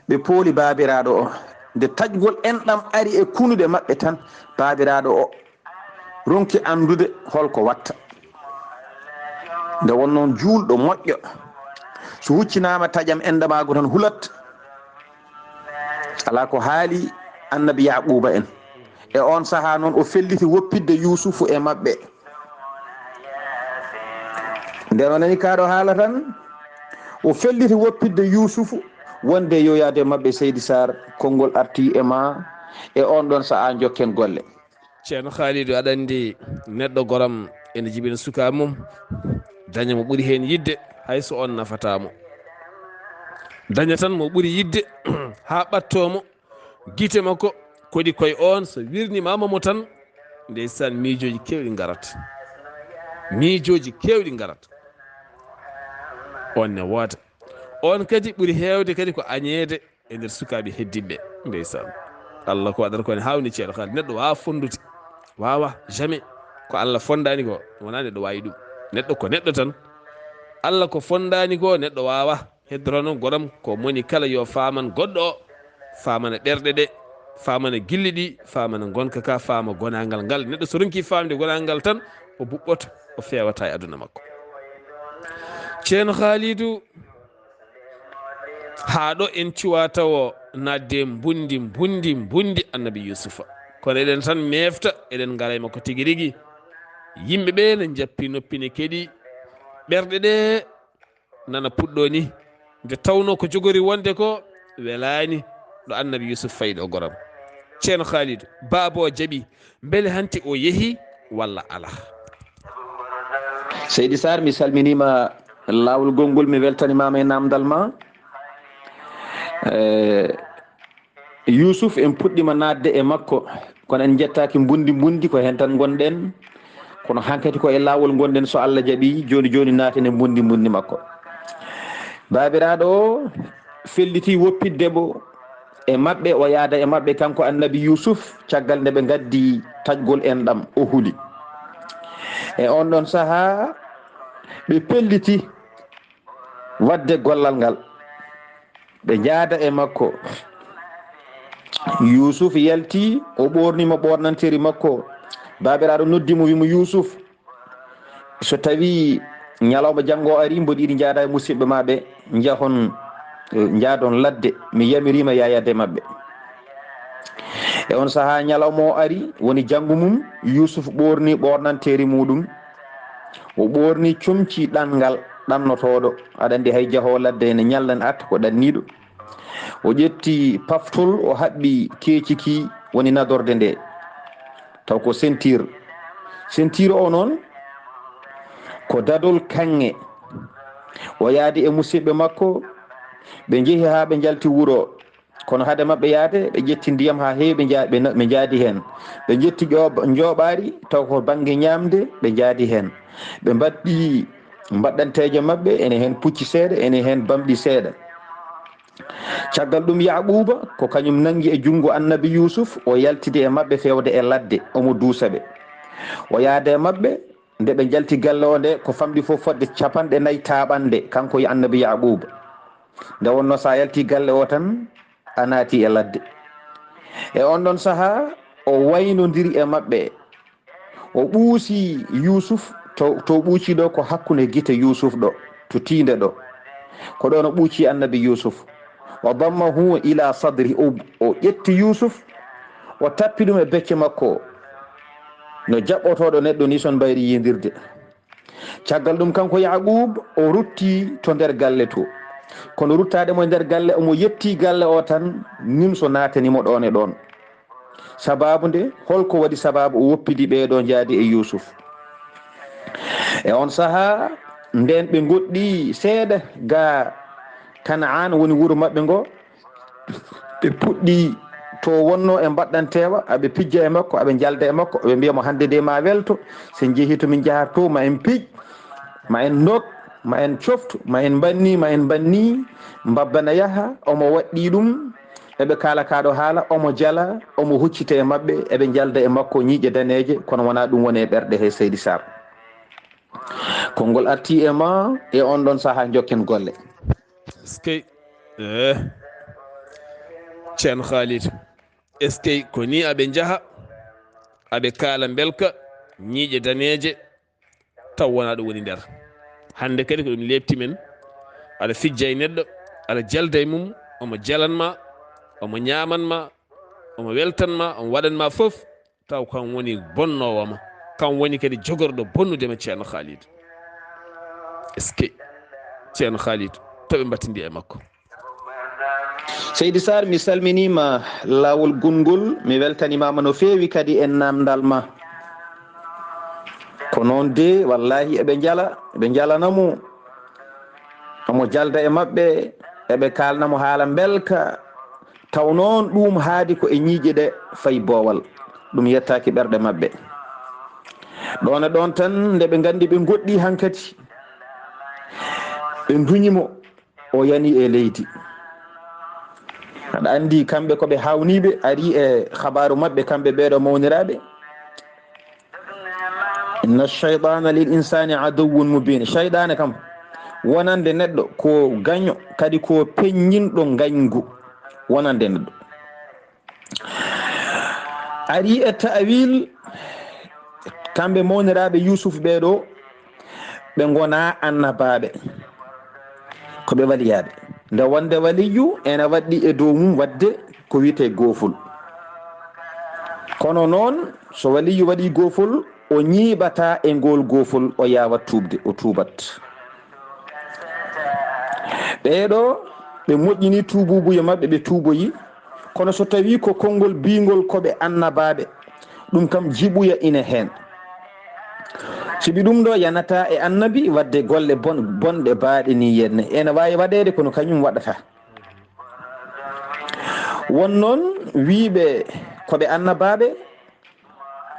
ɓe pooli baabiraaɗo o. Nde taƴgol enɗam ari e kunuɗe maɓɓe tan, baabiraaɗo o ronki anndude holko watta. Nde won noon juulɗo moƴƴo, so huccinaama taƴam enɗamaagu tan hulat. Alaa ko haali annabi Yaquuba en. E oon sahaa noon o felliti woppitde Yuusufu e maɓɓe. Nden o nani kaa ɗo haala tan, o felliti woppitde Yuusufu wonde yoyaade maɓɓe. Seydi Saar, konngol arti e ma e oon ɗoon sahaa, njokken golle. Ceerno Khalidou, aɗa anndi neɗɗo goram ene jibina suka mum, daña mo ɓuri heen yiɗde, hay so oon nafataa mo. Daña tan mo ɓuri yiɗde, haa ɓattoo mo, gite makko koɗi koye oon, so wirnimaama mo tan, ndeysaan, miijooji keewɗi ngarat. Miijooji keewɗi ngarat. Oon ne woota. Oon kadi ɓuri heewde kadi ko añeede e nder sukaaɓe heddinɓe. Ndeysaan. Allah ko waɗata ko ene haawni, ceerno Khalidou. Neɗɗo waawa fonndude. Waawa, jamais. Ko Allah fonndaani ko, wonaa neɗɗo waawi ɗum. Neɗɗo ko neɗɗo tan. Allah ko fonndaani ko, neɗɗo waawa. Heddoro noon, goram, ko moni kala yo faaman goɗɗo o, faamana ɓerɗe ɗe, faamana gilli ɗi, faamana ngonka ka, faama gonaangal ngal. Neɗɗo so ronki faamde gonaangal ngal tan, o buɓɓoto, o feewata e aduna makko. Ceerno Khalidou, haa ɗo en cuwa tawo naatde mbundi, mbundi, mbundi Annabi Yuusufa. Kono eɗen tan meefta, eɗen ngara e makko tigi rigi. Yimɓe ɓe ne njappi noppi, ne keɗi. Ɓerɗe ɗe nana puɗɗo ni, nde tawno ko jogori wonde ko welaani ɗo Annabi Yuusuf fayi ɗo, goram. Ceerno Khalidou, baaba o jaɓi, mbele hanti o yehi walla alaa? Seydi Saar, mi salminiima laawol gonngol, mi weltanimaama e naamndal ma. Eh, Yuusuf, en puɗɗiima naatde e makko, kono en njettaaki mbundi mbundi, ko heen tan ngonɗen. Kono hankadi ko e laawol ngonɗen, so Allah jaɓi, jooni jooni naaten e mbundi mbundi makko. Baabiraaɗo o felliti woppitde mo e maɓɓe, o yaada e maɓɓe, kanko Annabi Yuusuf, caggal nde ɓe ngaddi taƴgol enɗam, o huli. E oon ɗoon sahaa, ɓe pelliti waɗde gollal ngal. Ɓe njaada e makko. Yuusuf yalti, o ɓoorni mo ɓoornanteeri makko. Baabiraaɗo noddi mo, wi mo, "Yuusuf, so tawii ñalawma janngo o ari, mboɗo yiɗi njaada e musidɓe ma ɓe, njahon, eh, njaadon ladde. Mi yamiriima yaayade maɓɓe." E on sahaa ñalawma o ari, woni janngo mum, Yuusuf ɓoorni ɓoornanteeri muuɗum. O ɓoorni comci ɗanngal, ɗannotooɗo. Aɗa anndi hay jahoowo ladde ene ñalla, ene arta ko ɗanniiɗo. O ƴetti paftol, o haɓɓi keeci ki woni nadorde nde. Taw ko sentir. Sentir o noon ko dadol kaŋŋe. O yaadi e musidɓe makko, ɓe njehi haa ɓe njalti wuro. Kono hade maɓɓe yaade, ɓe ƴetti ndiyam haa heewi, ɓe nja-, ɓe na-, ɓe njaadi heen. Ɓe njetti ƴooɓ-, njooɓaari, taw ko bannge ñaamde, ɓe njaadi heen. Ɓe mbaɗɗi mbaɗɗanteeje maɓɓe, ene heen pucci seeɗa, ene heen bamɗi seeɗa. Caggal ɗum, Yaquuba, ko kañum nanngi e junngo Annabi Yuusuf, o yaltidi e maɓɓe feewde e ladde, omo duusa ɓe. O yaada e maɓɓe, nde ɓe njalti galle o nde, ko famɗi fof fotde capanɗe nayi taaɓannde, kanko e Annabi Yaquuba. Nde wonno so a yalti galle o tan, a naati e ladde. E on ɗon sahaa, o waynodiri e maɓɓe. O ɓuusi Yuusuf, to, to ɓuuci ɗo ko hakkunde gite Yuusuf ɗo, to tiinde ɗo. Ko ɗon o ɓuuci Annabi Yuusuf. Wa dammahu ila sadri, o, o ƴetti Yuusuf, o tappi ɗum e becce makko. No jaɓɓotooɗo neɗɗo ni son mbayri yindirde. Caggal ɗum kanko Yaquub o rutti to nder galle to. Kono ruttaade mo e nder galle, omo yetti galle o tan, nimso naatani mo ɗon e ɗon. Sababu nde, holko waɗi sababu o woppidi ɓeeɗo njaadi e Yuusuf? E on sahaa, nden ɓe ngoɗɗi seeɗa ga Kanaan, woni wuro maɓɓe ngo. Ɓe puɗɗi to wonno e mbaɗɗanteewa, aɓe pijja e makko, aɓe njalda e makko, ɓe mbiya mo, "Hannde de ma welto, so en njehi to min njahata to, ma en pij, ma en ndog, ma en coftu, ma en mbanni, ma en mbanni." Mbabba na yaha, omo waɗɗi ɗum, eɓe kaala kaa ɗo haala, omo jala, omo huccita e maɓɓe, eɓe njalda e makko ñiiƴe daneeje, kono wonaa ɗum woni e ɓerɗe he Seydi Sarr. Konngol arti e ma e on ɗon sahaa, njokken golle. Eskey. Eh. Ceerno Khalid. Eskey, ko ni aɓe njaha, aɓe kaala mbelka, ñiiƴe daneeje, taw wonaa ɗum woni nder. Hannde kadi ko ɗum leepti men. Aɗa fijja e neɗɗo, aɗa jalda e mum, omo jalan ma, omo ñaaman ma, omo weltan ma, omo waɗan ma fof, taw kam woni bonnoowo ma. Kam woni kadi jogorɗo bonnude ma, Ceerno Khalid. Eskey, Ceerno Khalid, to ɓe mbattindi e makko. Seydi Sarr, mi salminiima laawol gunngol, mi weltanimaama no feewi kadi e naamndal ma. Ko noon de, wallaahi eɓe njala, eɓe njalana mo. Omo jalda e maɓɓe, eɓe kaalna mo haala mbelka. Taw noon ɗum haadi ko e ñiiƴe ɗe fayi boowal. Ɗum yettaaki ɓerɗe maɓɓe. Ɗoon e ɗoon tan, nde ɓe nganndi ɓe ngoɗɗi hankadi, ɓe nduñi mo. O yani e leydi. Aɗa anndi kamɓe ko ɓe haawniiɓe, ari e xabaaru maɓɓe kamɓe ɓeeɗo mawniraaɓe. Inna shaytaana lil insaani aduwwun mubiin. Shaytaane kam, wonande neɗɗo ko gaño, kadi ko peññinɗo ngañgu wonande neɗɗo. Ari e ta'wil, kamɓe mawniraaɓe Yuusuf ɓee ɗoo, ɓe ngonaa annabaaɓe, ko ɓe waliyaaɓe. Nde wonde waliyu ena waɗɗi e dow mum waɗde ko wiyetee goofol. Kono noon, so waliyu waɗii goofol, o ñiiɓataa e ngool goofol, o yaawa tuubde, o tuubat. Ɓee ɗoo, ɓe moƴƴini tuubuubuya maɓɓe, ɓe tuuboyi. Kono so tawii ko konngol biingol ko ɓe annabaaɓe, ɗum kam jiɓuya ine heen. Sibi ɗum ɗoo yanataa e annabi waɗde golle bon-, bonɗe baaɗe nii yenne. Ene waawi waɗeede, kono kañum waɗataa. Won noon wiyɓe ko ɓe annabaaɓe,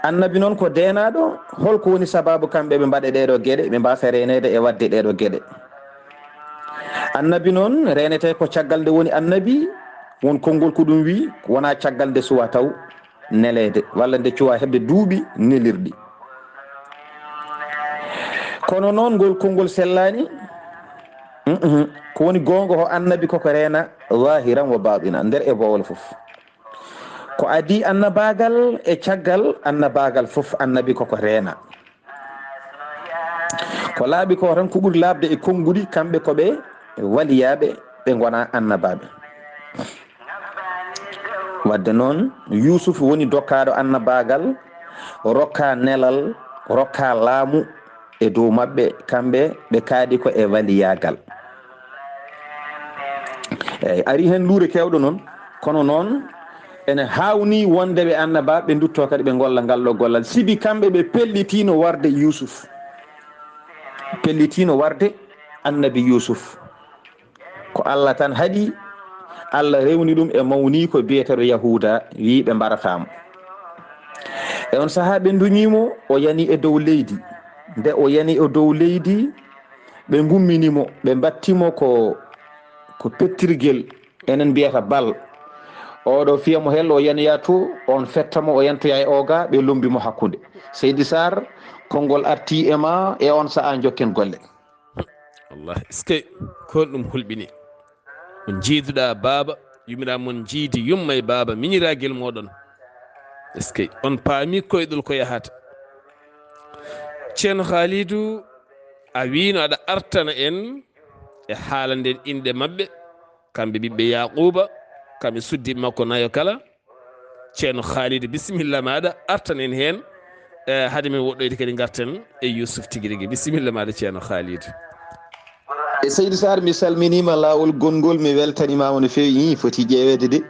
annabi noon ko deenaaɗo, holko woni sabaabu kamɓe ɓe mbaɗa ɗeeɗoo geɗe, ɓe mbaasa reeneede e waɗde ɗeeɗoo geɗe? Annabi noon reenetee ko caggal nde woni annabi, won konngol ko ɗum wiyi, wonaa caggal nde suwaa taw neleede, walla nde cuwaa heɓde duuɓi nelirɗi. Kono noon ngol konngol sellaani, mhm, ko woni goonga ko annabi koko reena zahiran wa batina, nder e boowal fof. Ko adii annabaagal e caggal annabaagal fof, annabi koko reena. Ko laaɓi ko tan ko ɓuri laaɓde e konnguɗi, kamɓe ko ɓe waliyaaɓe, ɓe ngonaa annabaaɓe. Wadde noon, Yuusuf woni dokkaaɗo annabaagal, rokkaa nelal, rokkaa laamu e dow maɓɓe, kamɓe ɓe kaaɗi ko e waliyaagal. Eey, ari heen luure keewɗo noon, kono noon ene haawnii wonde ɓe annabaaɓe, ɓe nduttoo kadi ɓe ngolla ngal ɗoo gollal. Sibi kamɓe ɓe pellitiino warde Yuusuf, pellitiino warde annabi Yuusuf. Ko Allah tan haɗi, Allah rewni ɗum e mawniiko biyeteeɗo Yahuuda, wiyi ɓe mbarataa mo. E on sahaa ɓe nduñii mo, o yani e dow leydi. Nde o yani e dow leydi, ɓe ngummini mo, ɓe mbatti mo ko, ko pettirgel, enen mbiyata bal. Oɗo fiya mo hel, o yanoya to, on fetta mo, o yantoya e oga, ɓe lombi mo hakkunde. Seydi Sarr, konngol arti e ma, e on sahaa njokken golle. Allah, eskey, ko honɗum hulɓini? On njiiduɗaa baaba, yumiraama mon njiidi yumma e baaba, miñiraagel mooɗon. Est-ce que on paami koyɗol ko yahata? Ceerno Haalidu, a wiino aɗa artana en e haala nden inɗe maɓɓe, kamɓe ɓiɓɓe Yaaquuba, kamɓe suddiiɓe makko nayo kala. Ceerno Haalidu, bisimilla maaɗa, artan en heen, eh, hade men woɗɗoyde kadi ngarten e Yuusuf tigi rigi. Bisimilla maaɗa, Ceerno Haalidu. E Seydi Sarr, mi salminiima laawol gonngol, mi weltanimaama no feewi. Ii, foti ƴeeweede de.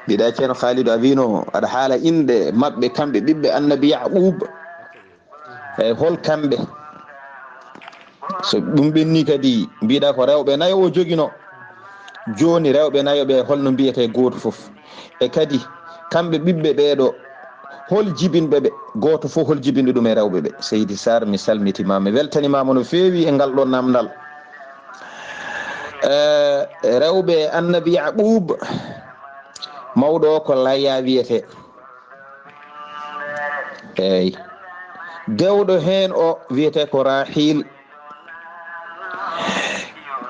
Mbiɗa Ceerno Haalidu, a wiino aɗa haala inɗe maɓɓe, kamɓe ɓiɓɓe Annabi Yaaquuba. Eyi, hol kamɓe? So ɗum ɓenni kadi, mbiɗa ko rewɓe nayo o jogino. Jooni rewɓe nayo ɓe, holno mbiyete gooto fof? E kadi, kamɓe ɓiɓɓe ɓeeɗo, hol jibinɓe ɓe? Gooto fof, hol jibinɗo ɗum e rewɓe ɓe? Seydi Sarr, mi salmitimaama, mi weltanimaama no feewi e ngal ɗo namdal. Eh, rewɓe Annabi Yaaquub, mawɗo o ko Laya wiyete. Eey. Dewɗo heen o wiyete ko Rahil.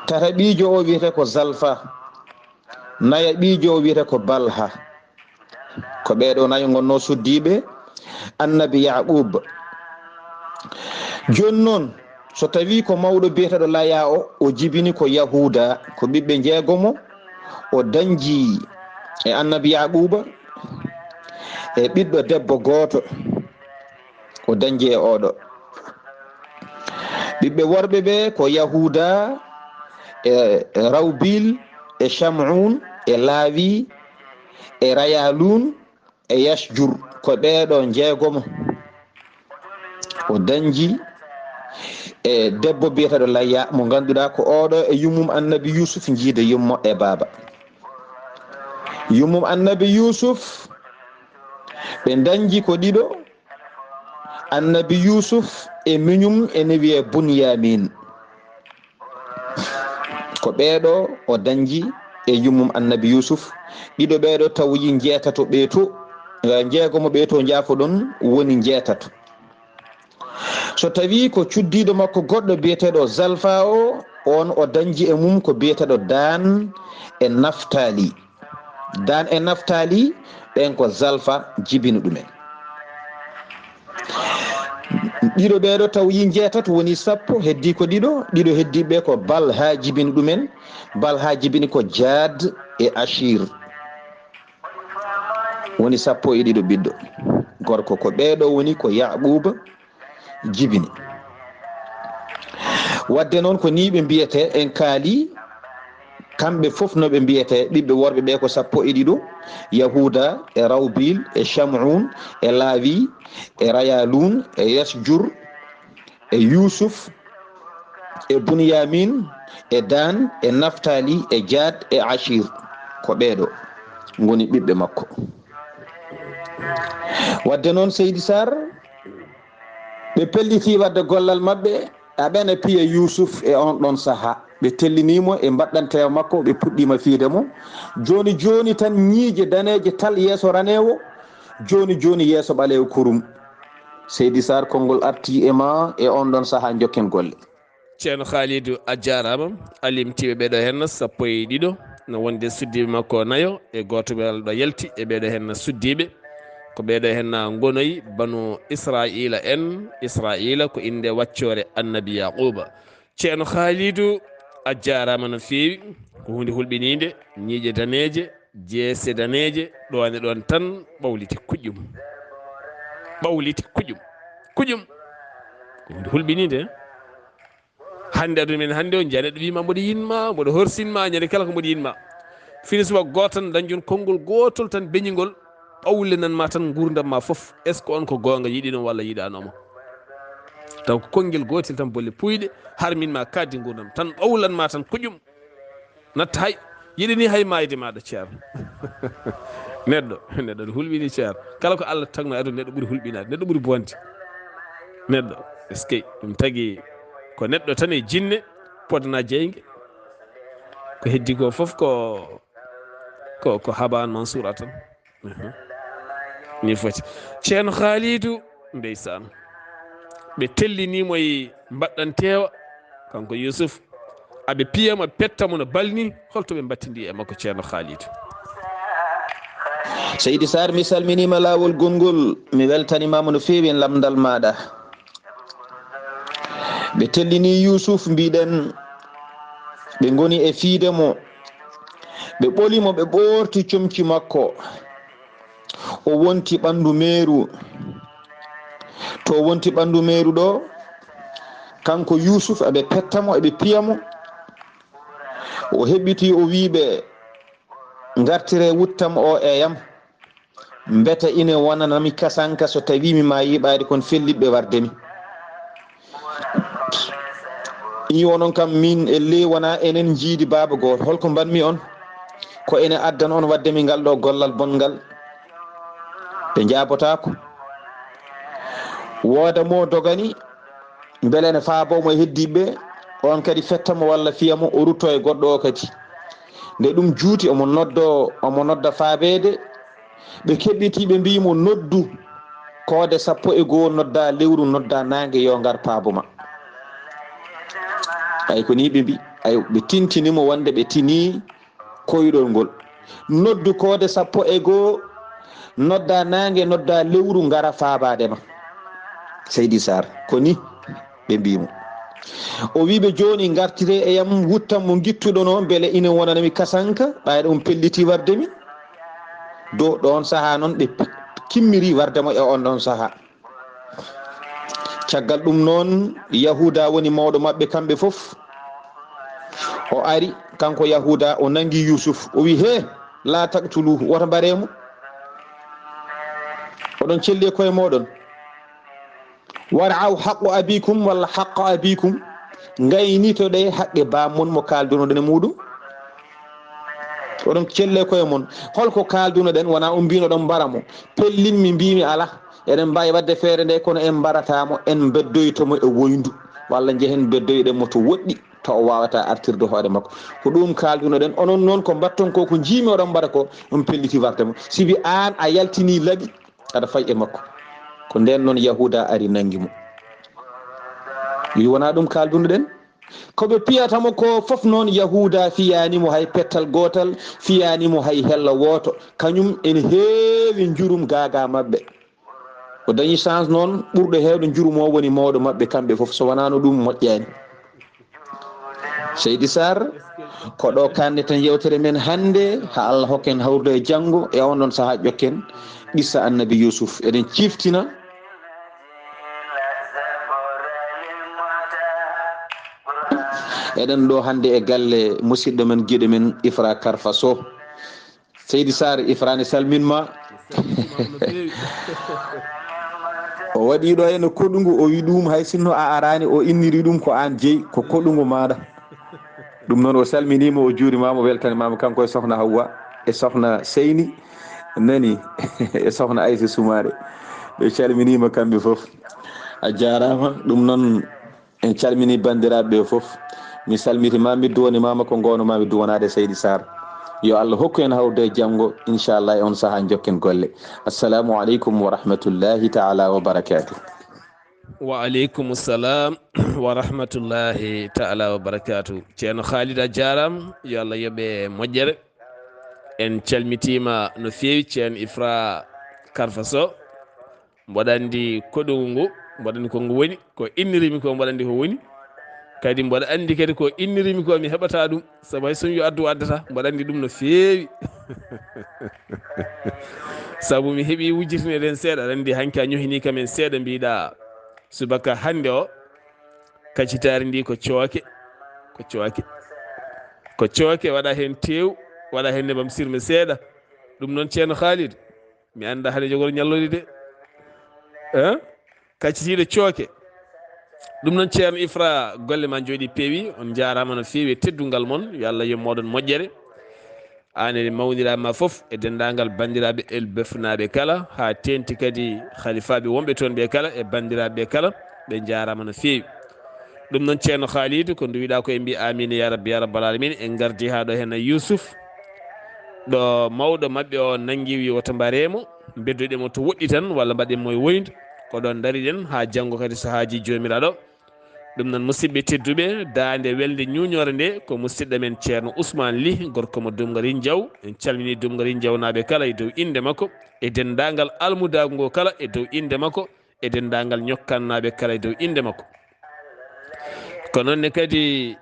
Tataɓiijo o wiyete ko Zalfa. Nayaɓiijo o wiyete ko Balha. Ko ɓeeɗo nayo ngonno suddiiɓe Annabi Yaaquub. Jooni noon, so tawii ko mawɗo biyeteeɗo Laya o, o jibini ko Yahuuda, ko ɓiɓɓe njeegomo, o dañji e Annabi Yaaquuba e ɓiɗɗo debbo gooto, o dañji e oɗo. Ɓiɓɓe worɓe ɓe ko Yahuuda e Rawbil e Shamuun e Laawi e Rayaaluun e Yasjur, ko ɓeeɗo njeegomo. O dañji e debbo biyeteeɗo Layya, mo ngannduɗaa ko oɗo e yummum Annabi Yuusuf, jiide yummo e baaba. Yummum Annabi Yuusuf, ɓe dañji ko ɗiɗo, Annabi Yuusuf e miñum ene wiyee Bunyamin. Ko ɓeeɗo o dañji e yummum Annabi Yuusuf. Ɗiɗo ɓeeɗo tawoyi njeetato ɓee to, eh, njeegomo ɓee to, njaafoɗon, woni njeetato. So tawii ko cuddiiɗo makko goɗɗo biyeteeɗo Zalfa o, on o dañji e mum ko biyeteeɗo Daan e Naftali. Daan e Naftali, ɓen ko Zalfa jibini ɗumen. Ɗiɗo ɓeeɗo tawoyi njeetato, woni sappo, heddii ko ɗiɗo. Ɗiɗo heddii ɓe ko Balha jibini ɗumen. Balha jibini ko Jaad e Ashir. Woni sappo e ɗiɗo ɓiɗɗo gorko. Ko ɓeeɗo woni ko Yaquuba jibini. Wadde noon, ko nii ɓe mbiyetee, en kaali, kamɓe fof no ɓe mbiyetee, ɓiɓɓe worɓe ɓe ko sappo e ɗiɗo, Yahuuda e Rawbil e Shamuun e Laawi e Rayaaluun e Yasjur e Yuusuf e Bunyamin e Daan e Naftali e Jaad e Ashir. Ko ɓeeɗo ngoni ɓiɓɓe makko. Wadde noon, Seydi Sarr, ɓe pellitii waɗde gollal maɓɓe, aɓene piya Yuusuf e on ɗon sahaa. Ɓe telliniimo e mbaɗɗanteewa makko, ɓe puɗɗiima fiyde mo. Jooni jooni tan, ñiiƴe daneeje tal yeeso raneewo, jooni jooni yeeso ɓaleewo kurum. Seydi Sarr, konngol artii e ma e on ɗon sahaa, njokken golle. Ceerno Khalidou, a jaaraama. A limtii ɓe ɓeeɗo heen sappo e ɗiɗo, no wonde suddiiɓe makko nayo e gooto welɗo yalti e ɓeeɗo heen suddiiɓe. Ko ɓeeɗo heen ngonoyi Banu Israa'iila en. Israa'iila ko innde waccoore Annabi Yaquuba. Ceerno Khalidou, a jaaraama no feewi. Ko huunde hulɓiniinde, ñiiƴe daneeje, jeese daneeje, ɗoon e ɗoon tan ɓawliti kuƴƴum. Ɓawliti kuƴƴum. Kuƴƴum. Ko huunde hulɓiniinde, eh? Hannde aduna men hannde o, njiya neɗɗo wiima mboɗo yiɗma, mboɗo horsinma, ñande kala ko mboɗo yiɗma. Fini subaka gooto tan dañjon konngol gootol tan beñingol, ɓawlinanma tan nguurndam ma fof. Est-ce que on ko goonga yiɗino walla yiɗanoma? Taw ko konngel gootel tan, bolle puyɗe, harminma kaddi nguurndam tan, ɓawlanma tan kuƴƴum. Natta hay, yiɗani hay maayde maaɗa, Ceerno. Neɗɗo, neɗɗo ne hulɓini, Ceerno. Kala ko Allah tagno e aduna, neɗɗo ɓuri hulɓinaade, neɗɗo ɓuri bonde. Neɗɗo, est-ce que ɗum tagi ko neɗɗo tan e jinne podna jeynge? Ko heddi ko fof ko, ko, ko habaan mansuura tan. Mhm. Ni foti. Ceerno Khalidou, ndeysaan. Ɓe telliniimo e mbaɗɗanteewa, kanko Yuusuf. Aɓe piya mo, petta mo no balni, holto ɓe mbattindi e makko, Ceerno Khalid? Seydi Sarr, mi salminiima laawol gonngol, mi weltanimaama no feewi e lamndal maaɗa. Ɓe tellini Yuusuf, mbiɗen, ɓe ngoni e fiide mo, ɓe ɓoli mo, ɓe ɓoorti comci makko. O wonti ɓanndu meeru. To o wonti ɓanndu meeru ɗo, kanko Yuusuf, eɓe petta mo, eɓe piya mo. O heɓɓiti, o wii ɓe, "Ngartire wuttam o e yam. Mbete ine wonanami kasanka so tawii mi maayii ɓaade, kon fellitɓe warde mi." Ii, onon kam, min e ley wonaa enen njiidi baaba gooto. Holko mbaɗmi on? Ko ene addan on waɗde mi ngal ɗo gollal bonngal. Ɓe njaabotaako. Wooda mo dogani, mbele ene faaboo mo e heddiiɓe, on kadi fetta mo walla fiya mo, o rutto e goɗɗo o kadi. Nde ɗum juuti, omo noddo, omo nodda faabeede. Ɓe keɓɓitii, ɓe mbiyi mo, "Noddu koode sappo e goo, nodda lewru, nodda naange, yo ngar paabo ma." Ay, ko nii ɓe mbi-, ay, ɓe tintini mo wonde ɓe tinii koyɗol ngol. "Noddu koode sappo e goo, nodda naange, nodda lewru, ngara faabaade ma." Seydi Sarr, ko nii ɓe mbii mo. O wii ɓe, "Jooni ngartire e yam, wuttam mo ngittuɗon o, mbele ina wonana mi kasanka, ɓayde on pelliti warde mi." Do ɗoon sahaa noon ɓe kimmiri warde mo e on ɗoon sahaa. Caggal ɗum noon, Yahuuda woni mawɗo maɓɓe kamɓe fof. O ari, kanko Yahuuda, o nanngi Yuusuf, o wii, "Hee, laa taqtuluuhu, wota mbaree mo. Oɗon celli e koye mooɗon. War'aw haqqu abikum walla haqqa abikum, ngaynitoɗee haqqe baam mon mo kaaldunoɗen e muuɗum." Oɗon celle koye mon. Holko kaaldunoɗen? Wonaa on mbiino ɗon mbara mo. Pellin mi mbiimi alaa. Eɗen mbaawi waɗde feere nde, kono en mbarataa mo, en mbeddoyto mo e woyndu. Walla njehen beddoyɗen mo to woɗɗi, to o waawata artirde hoore makko. Ko ɗum kaaldunoɗen. Onon noon ko mbatton ko, ko njiimi oɗon mbara ko, on pelliti warde mo. Sibi aan a yaltinii laɓi, aɗa fay e makko. Ko ndeen noon Yahuuda ari nanngi mo. Wi wonaa ɗum kaaldunoɗen? Ko ɓe piyata mo ko fof noon, Yahuuda fiyaani mo hay pettal gootal, fiyaani mo hay hella wooto. Kañum ene heewi njurum gaagaa maɓɓe. O dañi chance noon, ɓurɗo heewde njurum o woni mawɗo maɓɓe kamɓe fof, so wonaano ɗum moƴƴaani. Seydi Sarr, ko ɗo kaanɗen tan yewtere men hannde, haa Allah hokka en hawrude e janngo, e on ɗon sahaa ƴokken qissa Annabi Yuusuf. Eɗen ciftina Eɗen ɗo hannde e galle musidɗo men, giɗo men Ifra Karfa Sow. Seydi Sarr, Ifra ne salmin ma. O waɗi ɗo heen koɗungu, o wi ɗum hay sinno a araani, o inniri ɗum ko aan jeyi, ko koɗungu maaɗa. Ɗum noon o salminiima, o juurimaama, o weltanimaama kanko e sohna Hawwa, e sohna Seyni, nani, e sohna Aysa Sumaare. Ɓe calminiima kamɓe fof. A jaaraama. Ɗum noon, en calminii banndiraaɓe ɓe fof. Mi salmitiima, mi duwanimaama ko ngoonumi duwanaade Seydi Sarr. Yo Allah hokku en hawrude e janngo, inchallah, e on sahaa njokken golle. Assalamu aleykum wa rahmatullahi taala wa barakatuh. Wa aleykum salam wa rahmatullahi taala wa barakatuh. Ceerno Khalid, a jaaraama, yo Allah yoɓe moƴƴere. En calmitiima no feewi, Ceerno Ifra Karfa Sow. Mboɗo anndi koɗungu ngu, mboɗo anndi ko ngu woni, ko innirimi ko, mboɗo anndi ko woni. Kadi mboɗo anndi kadi ko innirimi ko, mi heɓata ɗum, sabu hay so mi yo addu, o addata, mboɗo anndi ɗum no feewi. Sabu mi heɓi wujjitineɗen seeɗa, aɗa anndi hanki a ñohini kam en seeɗa, mbiɗa subaka hannde o, kacitaari ndi ko cooke, ko cooke. Ko cooke, waɗa heen teew, waɗa heen nebam sirme seeɗa. Ɗum noon, Ceerno Khalid, mi annda hade jogor ñallori de. Eh? Kaccitiiɗo cooke. Ɗum noon, Ceerno Ifra, golle ma njooɗi peewi. On njaaraama no feewi e teddungal mon. Yo Allah yoɓ mooɗon moƴƴere. Aan e mawniraaɓe ma fof, e denndaangal banndiraaɓe El Befnaaɓe kala, haa teeŋti kadi halifaaɓe wonɓe toon ɓe kala, e banndiraaɓe ɓe kala, ɓe njaaraama no feewi. Ɗum noon, Ceerno Khalid, ko nduwiɗaa ko, en mbi amin ya rabbi ya rabbal alamin. En ngardi haa ɗo heen e Yuusuf, ɗo mawɗo maɓɓe o nanngi, wi wota mbaree mo, mbeddoɗen mo to woɗɗi tan, walla mbaɗen mo e woyndu. Ko ɗoon ndariɗen haa janngo kadi, sahaaji Joomiraaɗo. Ɗum noon, musidɓe tedduɓe, daande welde ñuuñoore nde ko musidɗo men Ceerno Ousmane Ly, gorko mo Dumgari Njaw. En calminii Dumgari Njawnaaɓe kala e dow innde makko, e denndaangal almudaagu ngo kala e dow innde makko, e denndaangal ñokkannaaɓe kala e dow innde makko. Ko noon ne kadi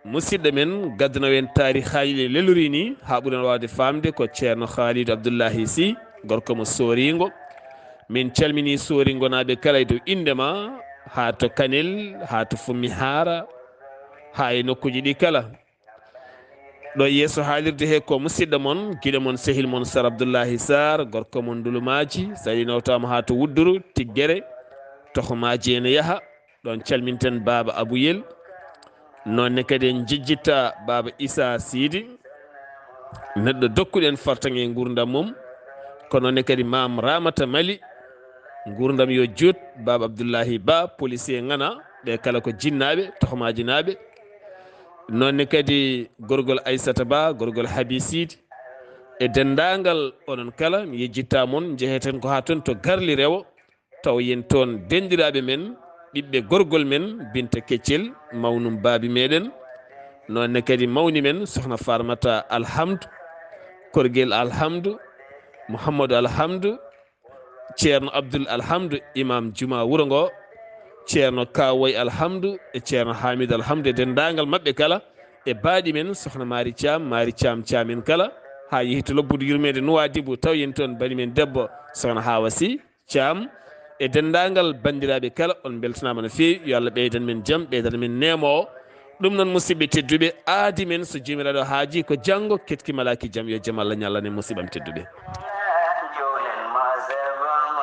musidɗo men gadduno en taarihaaji ɗi lelorii nii, haa ɓuri en waawde faamde ko Ceerno Khalidou Abdoullahi Sy, gorko mo Sooringo. Min calminii Sooringonaaɓe kala e dow innde ma, haa to Kanel, haa to Fummi Haara, haa e nokkuuji ɗi kala. Ɗo yeeso haalirde he ko musidɗo mon, giɗo mon, sehil mon Sar Abdoullahi Sarr, gorko mon Ndulumaaji, so a nawtaama haa to Wudduru, Tiggere, Tohomaaji ene yaha. Ɗoon calminten Baaba Abuyel. Noon ne kadi en njejjitta Baaba Issa Siidi, neɗɗo dokkuɗen fartaŋŋe e nguurndam mum. Ko noon ne kadi Maam Ramata Mali, nguurndam yo juut, Baaba Abdullahi Ba, policier ŋana, ɓe kala ko jinnaaɓe, tohmaajinaaɓe. Noon ne kadi gorgol Aissata Ba, gorgol Habi Siidi, e denndaangal onon kala, mi yejjittaa mon, njeheten ko haa toon to Garli Rewo, taw yen toon denndiraaɓe men, ɓiɓɓe gorgol men, Binta Keccel, mawnum baabi meɗen. Noon ne kadi mawni men, Sohna Farmata Alhamdu, Korgel Alhamdu, Mouhamadou Alhamdu, Ceerno Abdoul Alhamdu, imam juma wuro ngo, Ceerno Kawoy Alhamdu, e Ceerno Hamidou Alhamdu, e denndaangal maɓɓe kala, e baaɗi men, Sohna Mari Thiam, Mari Thiam Thiam en kala, haa yehi to lobbudu yurmeende Nuwaadibu, taw yen toon bani men debbo, Sohna Hawa Sy Thiam, e denndaangal banndiraaɓe kala, on mbeltanaama no feewi. Yo Allah ɓeydan men jam, ɓeydan men neemo o. Ɗum noon, musidɓe tedduɓe, aadi men, so Joomiraaɗo haaji, ko janngo, ketki malaaki jam, yo jam Allah ñallan en, musidɓam tedduɓe.